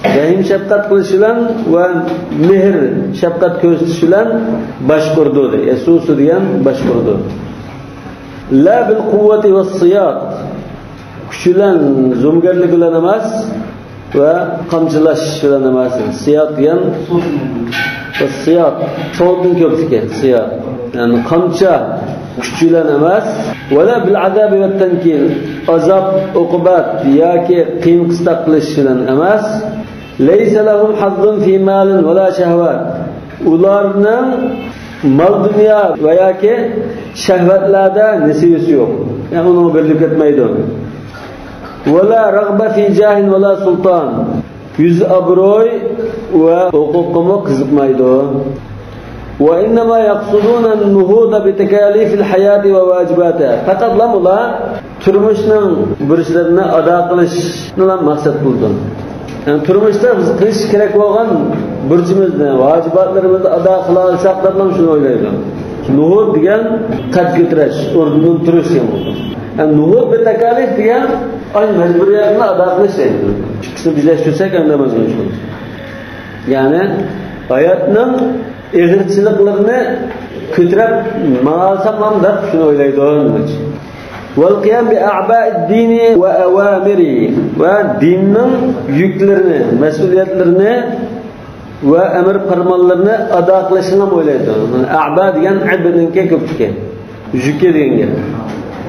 رەھىم شەپقەت قىلىش بىلەن ۋە مېھىر شەپقەت كۆرسىتىش بىلەن باشقۇرىدۇ. يەسۇسۇ دېگەن باشقۇرىدۇ. لا بالقوة والصياط. كۈچ بىلەن، زومىگەرلىك بىلەن ئەمەس ۋە قامچىلاش بىلەن ئەمەس. سىيات دېگەن، سىيات، سوتنىڭ كۆپلۈكى، سىيات. يەنى قامچا، كۈچ بىلەن ئەمەس. ولا بالعذاب والتنكيل. ئازاب، ئوقۇبەت ياكى قىيىن قىستاق قىلىش بىلەن ئەمەس. ليس لهم حظ في مال ولا شهوات. ئۇلارنىڭ مال-دۇنيا ۋە ياكى شەھۋەتلەردە نېسىۋىسى يوق. يەنى ئۇنىڭغا بېرىلىپ كەتمەيدۇ. ولا رغبة في جاه ولا سلطان. يۈز-ئابرۇي ۋە ھوقۇققىمۇ قىزىقمايدۇ. وإنما يقصدون النهوض بتكاليف الحياة وواجباتها. پەقەتلا ئۇلار تۇرمۇشنىڭ بۇرچلىرىنى ئادا قىلىشنىلا مەقسەت قىلىدۇ. يەنى تۇرمۇشتا بىز قىلىش كېرەك بولغان بۇرچىمىزنى، ۋاجىباتلىرىمىزنى ئادا قىلالىساق دەپلا شۇنى ئويلايدۇ. نۇھۇد دېگەن قەد كۆتۈرۈش، ئورنىدىن تۇرۇش دېگەن بولىدۇ. يەنى نۇھۇد بىتەكالىف دېگەن ئاي مەجبۇرىيەتنى ئادا قىلىش دەيدۇ. ئىككىسىنى بىرلەشتۈرسەك ئەمدى مانا شۇ. يەنى ھاياتنىڭ ئېغىرچىلىقلىرىنى كۆتۈرۈپ ماڭالىسام دەپ شۇنى ئويلايدۇ. والقيام بأعباء الدين وأوامره. ۋە دىننىڭ يۈكلىرىنى، مەسئۇلىيەتلىرىنى ۋە ئەمىر پەرمانلىرىنى ئادا قىلىشنى ئويلايدۇ. ئەبا دېگەن ئەبنىڭكى كۆپلۈكى. يۈكى دېگەن گەپ.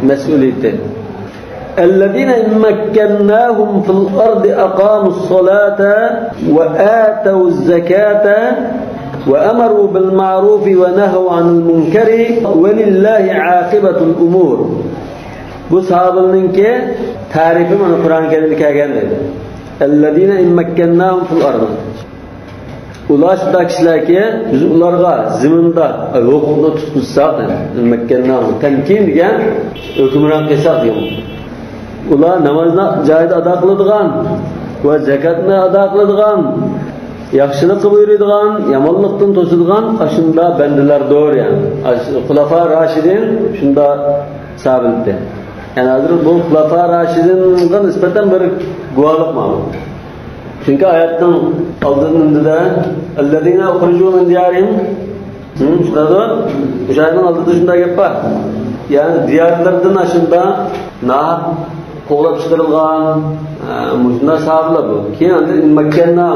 مەسئۇلىيىتى. الذين إن مكناهم في الأرض أقاموا الصلاة وآتوا الزكاة وأمروا بالمعروف ونهوا عن المنكر ولله عاقبة الأمور. بۇ ساھابىلەرنىڭكى تەرىپى مانا قۇرئان كەرىمدە كەلگەن دەيدۇ. الذين إن مكناهم في الأرض. ئۇلار شۇنداق كىشىلەركى، بىز ئۇلارغا زېمىندا ھوقۇقنى تۇتقۇزساق، مەككەنناھۇم، تەمكىن دېگەن ھۆكۈمران قىلساق دېگەن. ئۇلار نامازنى جايىدا ئادا قىلىدىغان ۋە زەكاتنى ئادا قىلىدىغان، ياخشىلىققا بۇيرۇيدىغان، يامانلىقتىن توسىدىغان ئاشۇنداق بەندىلەردۇر، يەنى. ئاش-، خۇلافا راشىدىن شۇنداق سابىت. يەنى ھازىر بۇ خۇلافا راشىدىنغا نىسبەتەن بىر گۇۋاھلىق ماۋۇ. چۈنكى ئايەتنىڭ ئالدىدا، الذين أخرجوا من ديارهم، ھە، شۇنداقدۇ؟ مۇشۇ ئايەتنىڭ ئالدىدا شۇنداق گەپ بار. يەنى دىيارلىرىدىن ئاشۇنداق ناھەق قوغلاپ چىقىرىلغان، ھە، مۇشۇنداق ساھابىلەر بۇ. كېيىن ئاندىن مەككەننى،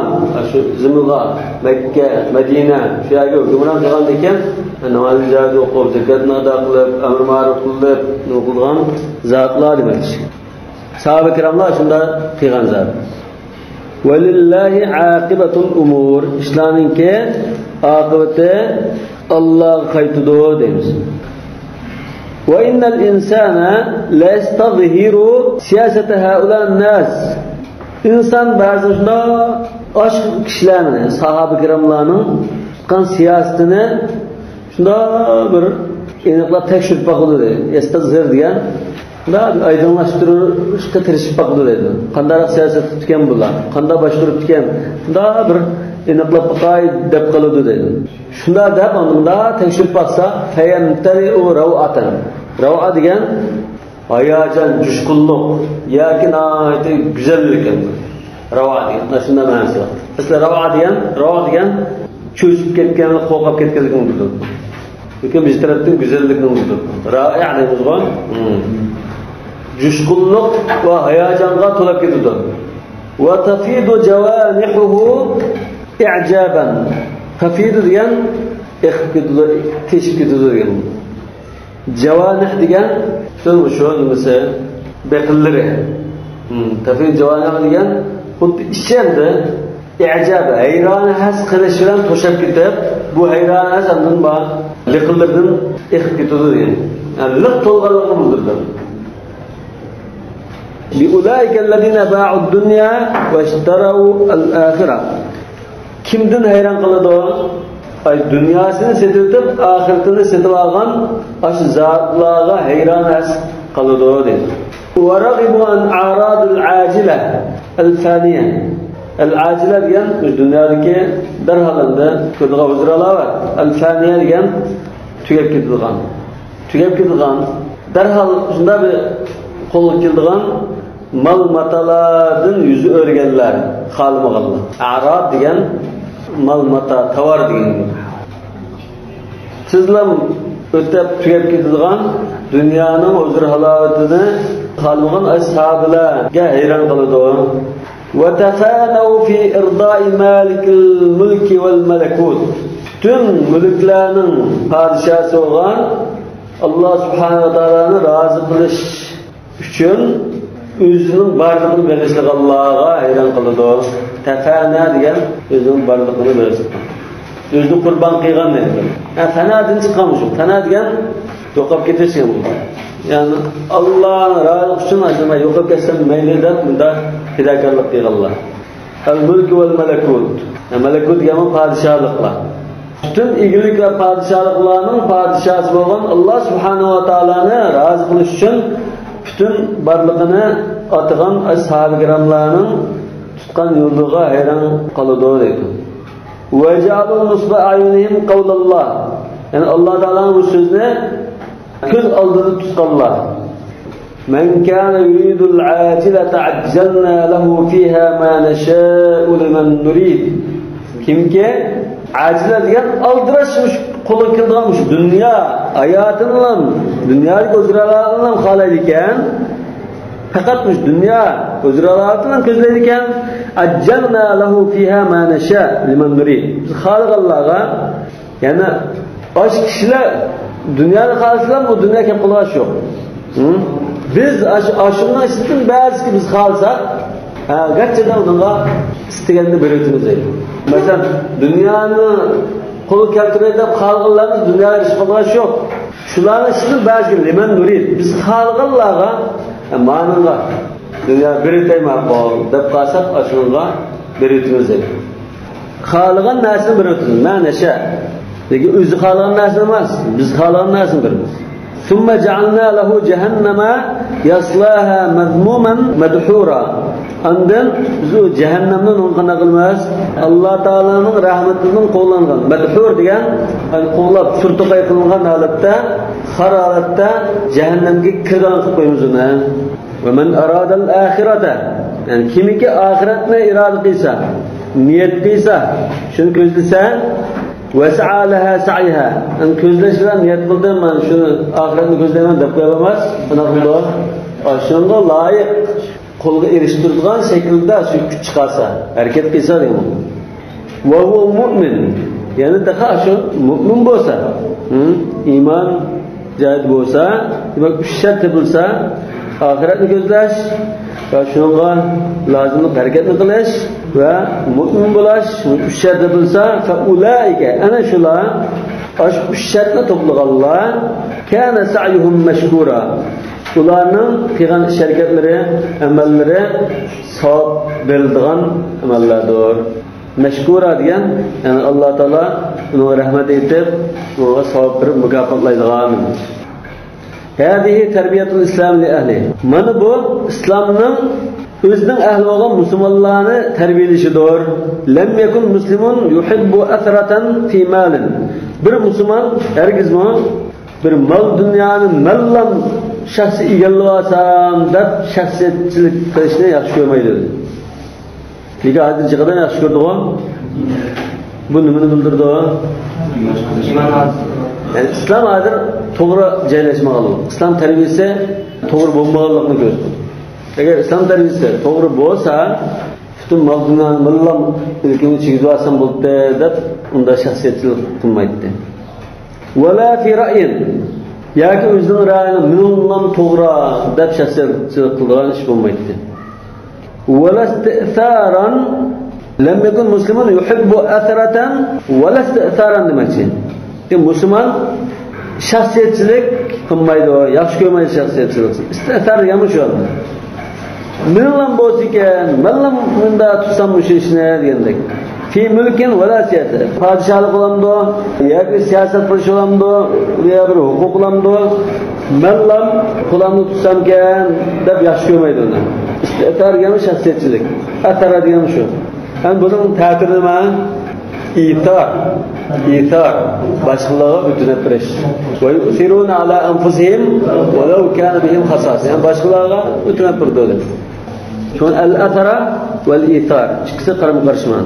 شۇ زېمىنغا، مەككە، مەدىنە، شۇ يەرگە ھۆكۈمران قىلغاندىكىن، نامازنى جايىدا ئوقۇپ، زەكاتنى ئادا قىلىپ، ئەمر مەرۇپ قىلىپ، نېمە قىلغان زاتلار دېمەكچى. ساھابە كىراملار شۇنداق قىلغان زات. ولله عاقبة الأمور. ئىشلارنىڭكى ئاقىۋىتى ئاللاغا قايتىدۇ دەيمىز. وإن الإنسان ليستظهر سياسة هؤلاء الناس. ئىنسان بەزىدە شۇنداق ئاشۇ كىشىلەرنىڭ، ساھابە كىراملارنىڭ تۇتقان سىياسىتىنى شۇنداق بىر ئېنىقلاپ تەكشۈرۈپ باقىدۇ دەيدۇ. يەستەزھىر دېگەن شۇنداق بىر ئايدىڭلاشتۇرۇشقا تىرىشىپ باقىدۇ دەيدۇ. قانداقراق سىياسەت تۇتىدىكەن بۇلار؟ قانداق باشقۇرۇپتىكەن؟ شۇنداق بىر ئېنىقلاپ باقاي دەپ قالىدۇ دەيدۇ. شۇنداق دەپ ئاندىن مۇنداق تەكشۈرۈپ باقسا، فيمتلئ روعة. روعة دېگەن ھاياجان، جۇشقۇنلۇق ياكى ناھايىتى گۈزەللىك. راۋا دېگەن، مانا شۇنداق مەنىسى بار. مەسىلەن، راۋا دېگەن، راۋا دېگەن چۆچۈپ كەتكەنلىك، قورقۇپ كەتكەنلىكنى بىلدۈرىدۇ. لېكىن بىز تەرەپتىن گۈزەللىكنى بىلدۈرىدۇ. رائىئە دەيمىزغۇ. ھىم. جۇشقۇنلۇق ۋە ھاياجانغا تولا كېتىدۇ. وتفيض جوانحه إعجابا. تفيض دېگەن ئېقىپ كېتىدۇ، تېشىپ كېتىدۇ دېگەن. جاۋانىھ دېگەن شۇ، شۇ نېمىسى، بېقىنلىرى. ھىم، تەفيىض جاۋانىھ دېگەن خۇددى ئىچى ئەمدى ئىجاب، ھەيرانى ھەس قىلىش بىلەن توشۇپ كېتىپ، بۇ ھەيرانى ھەس ئاندىن بار لىقىنلىرىدىن ئېقىپ كېتىدۇ دېگەن. يەنى لىق تولغانلىقىنى بىلدۈرىدۇ. بأولئك الذين باعوا الدنيا واشتروا الآخرة. كىمدىن ھەيران قالىدۇ؟ ئاي، دۇنياسىنى سېتىۋېتىپ، ئاخىرىتىنى سېتىۋالغان ئاشۇ زاتلارغا ھەيران ھەس قالىدۇ دەيدۇ. ورغبوا عن أعراض العاجلة الفانية. ئەل ئاجىلە دېگەن دۇنيادىكى دەرھال ئەمدى كۆرىدىغان ھۇزۇرالار بار. ئەل فانىيە دېگەن تۈگەپ كېتىدىغان. تۈگەپ كېتىدىغان. دەرھال شۇنداق بىر قولغا كېلىدىغان مال-ماتالاردىن يۈز ئۆرۈگەنلەر، خالىمىغانلار. ئەراب دېگەن مال-ماتا، تاۋار دېگەن. سىزلام ئۆتەپ تۈگەپ كېتىدىغان دۇنيانىڭ ھۇزۇر-ھالاۋىتىنى خالىمىغان ئاشۇ ساھابىلەرگە ھەيران قالىدۇ. وتفانوا في إرضاء مالك الملك والملكوت. پۈتۈن مۈلۈكلەرنىڭ پادىشاھسى بولغان ئاللا سۇبھانەھۇ ۋە تائالانى رازى قىلىش ئۈچۈن ئۆزىنىڭ بارلىقىنى بېغىشلىغانلارغا ھەيران قالىدۇ. تەفەنە دېگەن ئۆزىنىڭ بارلىقىنى بېغىشلىغان. ئۆزىنى قۇربان قىلغان دېگەن. ھە، فەنا دىن چىققان شۇ. فەنا دېگەن يوقاپ كېتىش دېگەن بولىدۇ. يەنى ئاللانىڭ رازىلىقى ئۈچۈن ئاشۇنداق يوقاپ كەتسەم مەيلى دەپ مۇنداق پىداكارلىق قىلغانلار. الملك والملكوت. مەلەكۇت دېگەن پادىشاھلىقلار. پۈتۈن ئىگىلىك ۋە پادىشاھلىقلارنىڭ پادىشاھسى بولغان ئاللا سۇبھانەھۇ ۋە تائالانى رازى قىلىش ئۈچۈن پۈتۈن بارلىقىنى ئاتىغان ئەسھابى كىراملارنىڭ تۇتقان يولىغا ھەيران قالىدۇ دەيدۇ. وجعلوا نصب أعينهم قول الله. يەنى ئاللا تائالانىڭ بۇ سۆزىنى كۆز ئالدىدا تۇتقانلار. من كان يريد العاجلة عجلنا له فيها ما نشاء لمن نريد. كىمكى ئاجىلە دېگەن ئالدىراش، مۇشۇ قولىغا كېلىدىغان مۇشۇ دۇنيا ھاياتىنىلا، دۇنيادىكى ھۇزۇر-ھالاۋىتىنىلا خالايدىكەن، پەقەت مۇشۇ دۇنيا ھۇزۇر-ھالاۋىتىنىلا كۆزلەيدىكەن، عجلنا له فيها ما نشاء لمن نريد. بىز خالىغانلارغا يەنى ئاشۇ كىشىلەر دۇنيانى خالىسىلا، بۇ دۇنيا كەپ قالغان ئىش يوق. ھە؟ بىز ئاشۇ، ئاشۇنىڭ ئىچىدىن بەزىسىنى بىز خالىساق، ھە، گەرچە ئۇنىڭغا ئىستىگەننى بېرىۋېتىمىز دەيدۇ. مەسىلەن، دۇنيانى قولغا كەلتۈرەي دەپ خالىغانلارنىڭ دۇنياغا ئېرىشىپ قالغان ئىش يوق. شۇلارنىڭ ئىچىدىن بەزىسى لىمەن نۇرىد. بىز خالىغانلارغا، ھە، مانىڭغا دۇنيا بېرىۋېتەي ماقۇل دەپ قالساق، ئاشۇنىڭغا بېرىۋېتىمىز دەيدۇ. خالىغان نەرسىنى بېرىۋېتىمىز، ما نەشە. لېكىن ئۆزى خالىغان نەرسىنى ئەمەس، بىز خالىغان نەرسىنى بېرىمىز. ثم جعلنا له جهنم يصلاها مذموما مدحورا. ئاندىن بىز ئۇ جەھەننەمنى ئۇنىڭغا قانداق قىلىمىز؟ ئاللا تائالانىڭ رەھمىتىدىن قوغلانغان، مەدھۇر دېگەن، يەنى قوغلاپ، سۈرتۇقاي قىلىنغان ھالەتتە، خار ھالەتتە جەھەننەمگە كىرىدىغان قىلىپ قويىمىز ئۇنى. ومن أراد الآخرة، يەنى كىمكى ئاخىرەتنى ئىرادە قىلسا، نىيەت قىلسا، شۇنى كۆزلىسە، وسعى لها سعيها، يەنى كۆزلەش بىلەن نىيەت قىلدىم، مەن شۇ ئاخىرەتنى كۆزلەيمەن دەپ قويالماس، قانداق قىلىدۇ؟ ئاشۇنىڭغا لايىق، قولغا ئېرىشتۈرىدىغان شەكىلدە شۇ كۈچ چىقارسا، ھەرىكەت قىلسا دېگەن. وهو مؤمن، يەنى تېخى شۇ مۇئمىن بولسا، ھە، ئىمان جايىدا بولسا، دېمەك، ئۈچ شەرت تېپىلسا، ئاخىرەتنى كۆزلەش ۋە شۇنىڭغا لازىملىق ھەرىكەتنى قىلىش ۋە مۇئمىن بولاش، ئۈچ شەرت تېپىلسا، فأولئك، ئەنە شۇلار، ئاشۇ ئۈچ شەرتنى توپلىغانلار، كان سعيهم مشكورا، ئۇلارنىڭ قىلغان ئىش-ھەرىكەتلىرى، ئەمەللىرى ساۋاب بېرىلىدىغان ئەمەللەردۇر. مەشكۇرا دېگەن، يەنى ئاللا تائالا ئۇنىڭغا رەھمەت ئېيتىپ، ئۇنىڭغا ساۋاب بېرىپ مۇكاپاتلايدىغان. هذه تربية الإسلام لأهله. مانا بۇ ئىسلامنىڭ ئۆزىنىڭ ئەھلى بولغان مۇسۇلمانلارنى تەربىيەلىشىدۇر. لم يكن مسلم يحب أثرة في مال. بىر مۇسۇلمان ھەرگىزمۇ بىر مال-دۇنيانى مەنلا شەخسىي ئىگىلىۋالسام دەپ شەخسىيەتچىلىك قىلىشنى ياخشى كۆرمەيدۇ. لېكىن ھازىر جىقىدان ياخشى كۆرىدىغۇ؟ بۇ نېمىنى بىلدۈرىدۇ؟ يەنى ئىسلام ھازىر توغرا جايلاشمىغانلىقى، ئىسلام تەربىيەسى توغرا بولمىغانلىقىنى كۆرسىتىدۇ. ئەگەر ئىسلام تەربىيەسى توغرا بولسا، پۈتۈن مال-دۇنيانى مەنلا ئىلكىمنى چىگىزىۋالسام بولدى دەپ ئۇنداق شەخسىيەتچىلىك قىلمايتتى. ولا في رأي، ياكى ئۆزىنىڭ رەئيىنى مېنىڭلا توغرا دەپ شەخسىيەتچىلىك قىلىدىغان ئىش بولمايتتى. ولا استئثارا، لم يكن مسلم يحب أثرة ولا استئثارا دېمەكچى. مۇسۇلمان شەخسىيەتچىلىك قىلمايدۇ، ياخشى كۆرمەيدۇ شەخسىيەتچىلىك. ئىستىئسار دېگەنمۇ شۇ. مېنىڭلا بولسىكەن، مەنلا مۇنداق تۇتسام مۇشۇ ئىشنى دېگەندەك. في ملك ولا سياسة. پادىشاھلىق بولامدۇ، ياكى سىياسەت قىلىش بولامدۇ، يا بىر ھوقۇق بولامدۇ، مەنلا پۇلاننى تۇتسامكەن دەپ ياخشى كۆرمەيدۇ ئۇنى. ئىستىئسار دېگەن شەخسىيەتچىلىك. ئەسەر دېگەن شۇ. ھەم بۇنىڭ تەسىرى نېمە؟ ئىسار. ئىسار. باشقىلارغا ئۆتۈنۈپ بېرىش. ويؤثرون على أنفسهم ولو كان بهم خصاصة. يەنى باشقىلارغا ئۆتۈنۈپ بېرىدۇ دەپ. شۇڭا ئەل-ئەسەرە ۋەل-ئىسار ئىككىسى قارىمۇ قارشىما.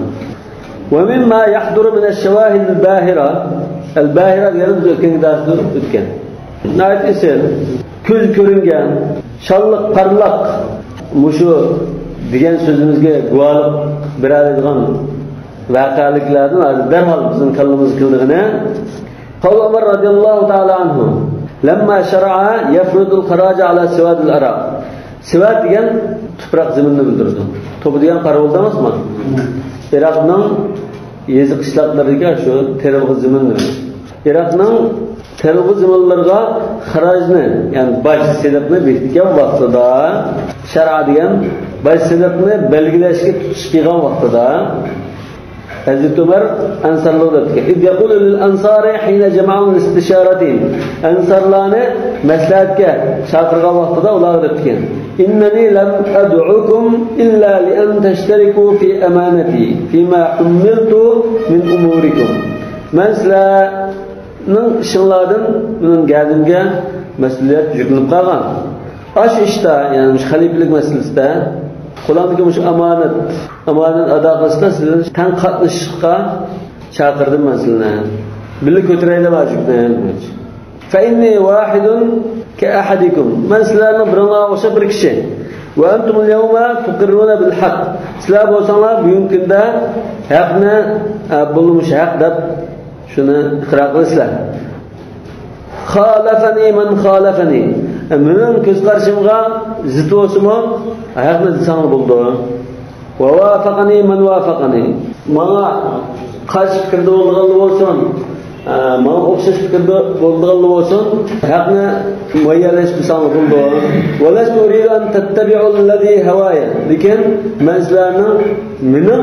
ومما يحضر من الشواهد الباهرة، ئەل-باھىرە دېگەنلىك بىز ئۆتكەن دەرستە ئۆتكەن. ناھايىتى ئېسىل، كۆز كۆرۈنگەن، شانلىق، پارلاق، مۇشۇ دېگەن سۆزىمىزگە گۇۋاھلىق بېرەلەيدىغان ۋەقەلىكلەردىن ھازىر دەرھال بىزنىڭ كاللىمىزغا كېلىدىغىنى، قول ئۆمەر رەزىياللاھۇ تائالا ئەنھۇ، لەمما شەرەئە يەفرۇدۇل خىراجە ئەلا سىۋادىل ئەراق. سىۋاد دېگەن تۇپراق زېمىننى بىلدۈرىدۇ. توبا دېگەن قارا بولدى ئەمەسمۇ؟ ئىراقنىڭ يېزا قىشلاقلىرىدىكى شۇ تېرىلغۇ زېمىن دېمەك. ئىراقنىڭ تېرىلغۇ زېمىنلىرىغا خىراجنى، يەنى باج سېلىقنى بېكىتكەن ۋاقتىدا، شەرئە دېگەن باج سېلىقنى بەلگىلەشكە تۇتۇش قىلغان ۋاقتىدا، ھەزرىتى ئۆمەر ئەنسارلارغا دەپتىكەن، إذ يقول للأنصار حين جمعهم لاستشارتهم، ئەنسارلارنى مەسلىھەتكە چاقىرغان ۋاقتىدا ئۇلارغا دەپتىكەن، إنني لم أدعكم إلا لأن تشتركوا في أمانتي فيما حملت من أموركم. مەن سىلەرنىڭ ئىشىڭلاردىن مېنىڭ گەدىنىمگە مەسئۇلىيەت يۈكلىنىپ قالغان. ئاشۇ ئىشتا، يەنى مۇشۇ خەلىپىلىك مەسىلىسىدە، قولۇمدىكى مۇشۇ ئامانەت، ئامانەت ئادا قىلىشتا سىلەرنى تەڭ قاتنىشىشقا چاقىردىم مەن سىلەرنى. بىللە كۆتۈرەيلى مانا شۇ يۈكنى. فإني واحد كأحدكم. مەن سىلەرنىڭ بىرىڭلارغا ئوخشاپ بىر كىشى. وأنتم اليوم تقرون بالحق. سىلەر بولساڭلار بۈگۈنكى كۈندە ھەقنى، ئە، بۇ مۇشۇ ھەق دەپ شۇنى ئىقرار قىلىسىلەر. خالفني من خالفني. مېنىڭ كۆز قارىشىمغا زىت بولسىمۇ، ھەقنى دېسەڭلار بولىدۇ. ووافقني من وافقني. ماڭا قارشى پىكىردە بولىدىغانلا بولسۇن، ماڭا ئوخشاش پىكىردە بولىدىغانلا بولسۇن، ھەقنى مۇئەييەنلەشتۈرسەڭلار بولىدۇ. ولست أريد أن تتبعوا الذي هواي. لېكىن مەن سىلەرنىڭ مېنىڭ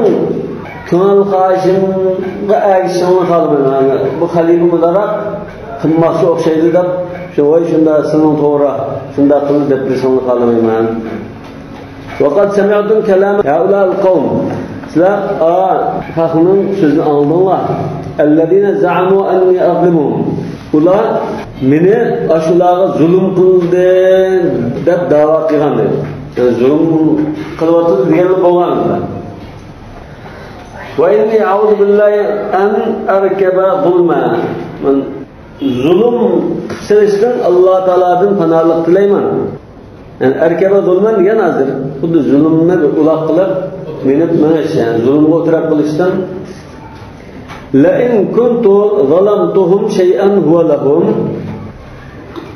كۆڭۈل خاھىشىمغا ئەگىشىشىڭلارنى خالىمايمەن. بۇ خەلىپە مۇنداقراق قىلماقچى ئوخشايدۇ دەپ، شۇ، ۋاي شۇنداق، سېنىڭ توغرا، شۇنداق قىل دەپ بېرىشىڭلارنى خالىمايمەن. وقد سمعتم كلام هؤلاء القوم. سىلەر ئا خەقنىڭ سۆزىنى ئاڭلىدىڭلار. الذين زعموا أني أظلمهم. ئۇلار مېنى ئاشۇلارغا زۇلۇم قىلدى دەپ دەۋا قىلغان دەيدۇ. يەنى زۇلۇم قىلىۋاتىدۇ دېگەنلا بولغان. وإني أعوذ بالله أن أركب ظلما. مەن زۇلۇم قىلىپ سېلىشتىن ئاللا تائالادىن پاناھلىق تىلەيمەن. يەنى ئەركەبە زۇلمەن دېگەن ھازىر خۇددى زۇلۇمنى بىر ئۇلاق قىلىپ مىنىپ مېڭىش، يەنى زۇلۇمغا ئۇچراپ قېلىشتىن. لئن كنت ظلمتهم شيئا هو لهم.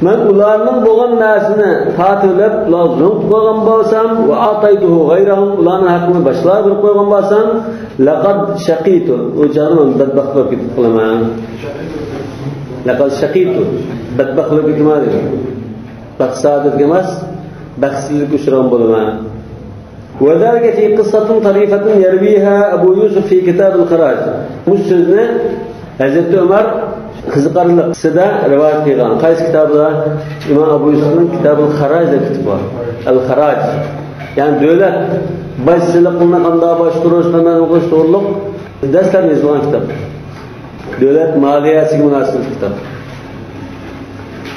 مەن ئۇلارنىڭ بولغان نەرسىنى تارتىۋېلىپ، ئۇلارغا زۇلۇم قىلىپ قويغان بولسام، وأعطيته غيرهم، ئۇلارنىڭ ھەققىنى باشقىلارغا بېرىپ قويغان بولسام، لقد شقيت، ئۇ چاغدا مەن بەتبەخت بولۇپ كېتىپ قالىمەن. لقد شقيت، بەتبەخت بولۇپ كېتىمەن دېدى. بەخت سائادەتكە ئەمەس، بەختسىزلىككە ئۇچرىغان بولىمەن. وذلك في قصة طريفة يرويها أبو يوسف في كتاب الخراج. مۇشۇ سۆزنى ھەزرىتى ئۆمەر قىزىقارلىق قىسسىدە رىۋايەت قىلغان. قايسى كىتابىدا؟ ئىمام ئەبۇ يۈسۈفنىڭ كىتابىل خاراج دەپ كىتابى بار. ئەل خاراج. يەنى دۆلەت باج سېلىقىنى قانداق باشقۇرۇش، قانداق قىلىش توغرۇلۇق دەسلەپ يېزىلغان كىتاب. دۆلەت مالىيەسىگە مۇناسىۋەتلىك كىتاب.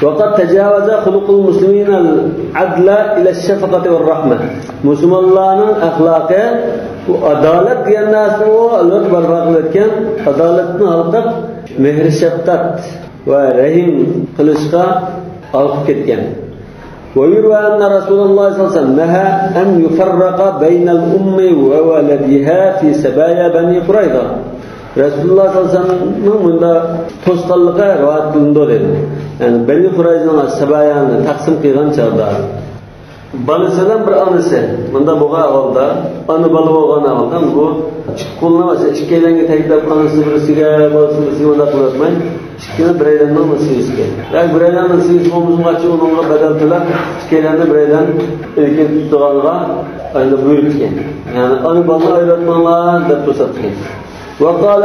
وقد تجاوز خلق المسلمين العدل إلى الشفقة والرحمة. مۇسۇلمانلارنىڭ ئەخلاقى، بۇ ئادالەت دېگەن نەرسىنى ئۇ ئەلۋەتتە بەرپا قىلىۋەتكەن، ئادالەتتىن ھالقىپ، مېھىر-شەپقەت ۋە رەھىم قىلىشقا ھالقىپ كەتكەن. ويروى أن رسول الله صلى الله عليه وسلم نهى أن يفرق بين الأم وولدها في سبايا بني قريظة. رەسۇلۇللاھ سەللەللاھۇ ئەلەيھى ۋەسەللەمنىڭ مۇنداق توسقانلىقى رىۋايەت قىلىنىدۇ دەيدۇ. يەنى بەنى قۇرەيزىنىڭ سەبايانى تەقسىم قىلغان چاغدا، بالىسى بىلەن بىر ئانىسى مۇنداق بولغان ئەھۋالدا، ئانا بالا بولغان ئەھۋالدا، بۇ ئىككى قولىنى، مەسىلەن، ئىككىيلەنگە تەگلەپ، ئانىسى بىرسىگە، بالىسى بىرسىگە مۇنداق قىلىۋەتمەي، ئىككىنى بىرەيلەننىڭ نېسىۋىسىگە. ياكى بىرەيلەننىڭ نېسىۋىسى بولمىغاچ، ئۇنىڭغا بەدەل تۆلەپ، ئىككىيلەننى بىرەيلەن ئىلكىگە تۇتىدىغانغا ئايلىنىپ بۇيرۇپتىكەن. يەنى ئانا بالىنى ئايرىۋەتمەڭلار دەپ توساتتىكەن. وقال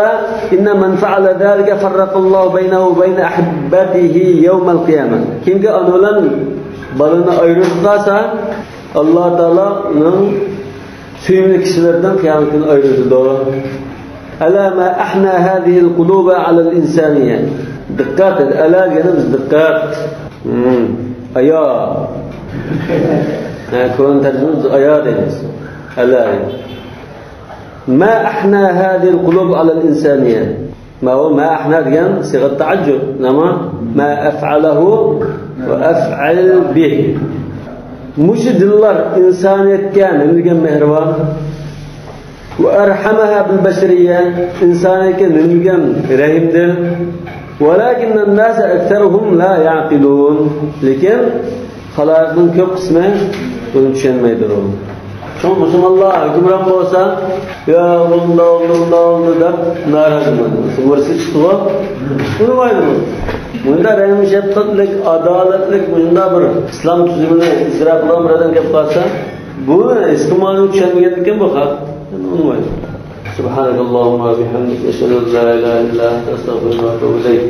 إن من فعل ذلك فرق الله بينه وبين أحبته يوم القيامة. كىمكى ئانا بىلەن بالىنى ئايرىۋېتىپ قالسا، ئاللا تائالا ئۇنىڭ سۆيۈملۈك كىشىلىرىدىن قىيامەت كۈنى ئايرىۋېتىدۇ. ألا ما أحنى هذه القلوب على الإنسانية. دىققەت، ئەلا دېگىنىمىز دىققەت. ھىم. ئايا. ھە، كون تەرجىمە ئايا دەيمىز. ئەلا. ما أحنى هذه القلوب على الإنسانية. ماۋۇ ما ئەھنا دېگەن سىغەت تەئەججۈب. نېمە؟ ما أفعله وأفعل به. مۇشۇ دىللار ئىنسانىيەتكە نېمە دېگەن مېھرىبان؟ وأرحمها بالبشرية، ئىنسانىيەتكە نېمە دېگەن رەھىمدىل. ولكن الناس أكثرهم لا يعقلون. لېكىن خالايىقنىڭ كۆپ قىسمى بۇنى چۈشەنمەيدۇ. شۇڭا مۇسۇلمانلار ھۆكۈمران بولسا، يا ئۇنداق، ئۇنداق، ئۇنداق دەپ نارازى بولىدۇ. مۇرسى چىقتىغۇ. ئۇنىمايدۇ. مۇنداق رەھىم شەپقەتلىك، ئادالەتلىك، مۇنداق بىر ئىسلام تۈزۈمىنى ئىجرا قىلغان بىر ئادەم كەپ قالسا، بۇ ئېھتىمالنى چۈشەنمىگەندىكىن بۇ خەق. ئۇنىمايدۇ. سبحانك اللهم وبحمدك، أشهد أن لا إله إلا أنت، أستغفرك وأتوب إليك.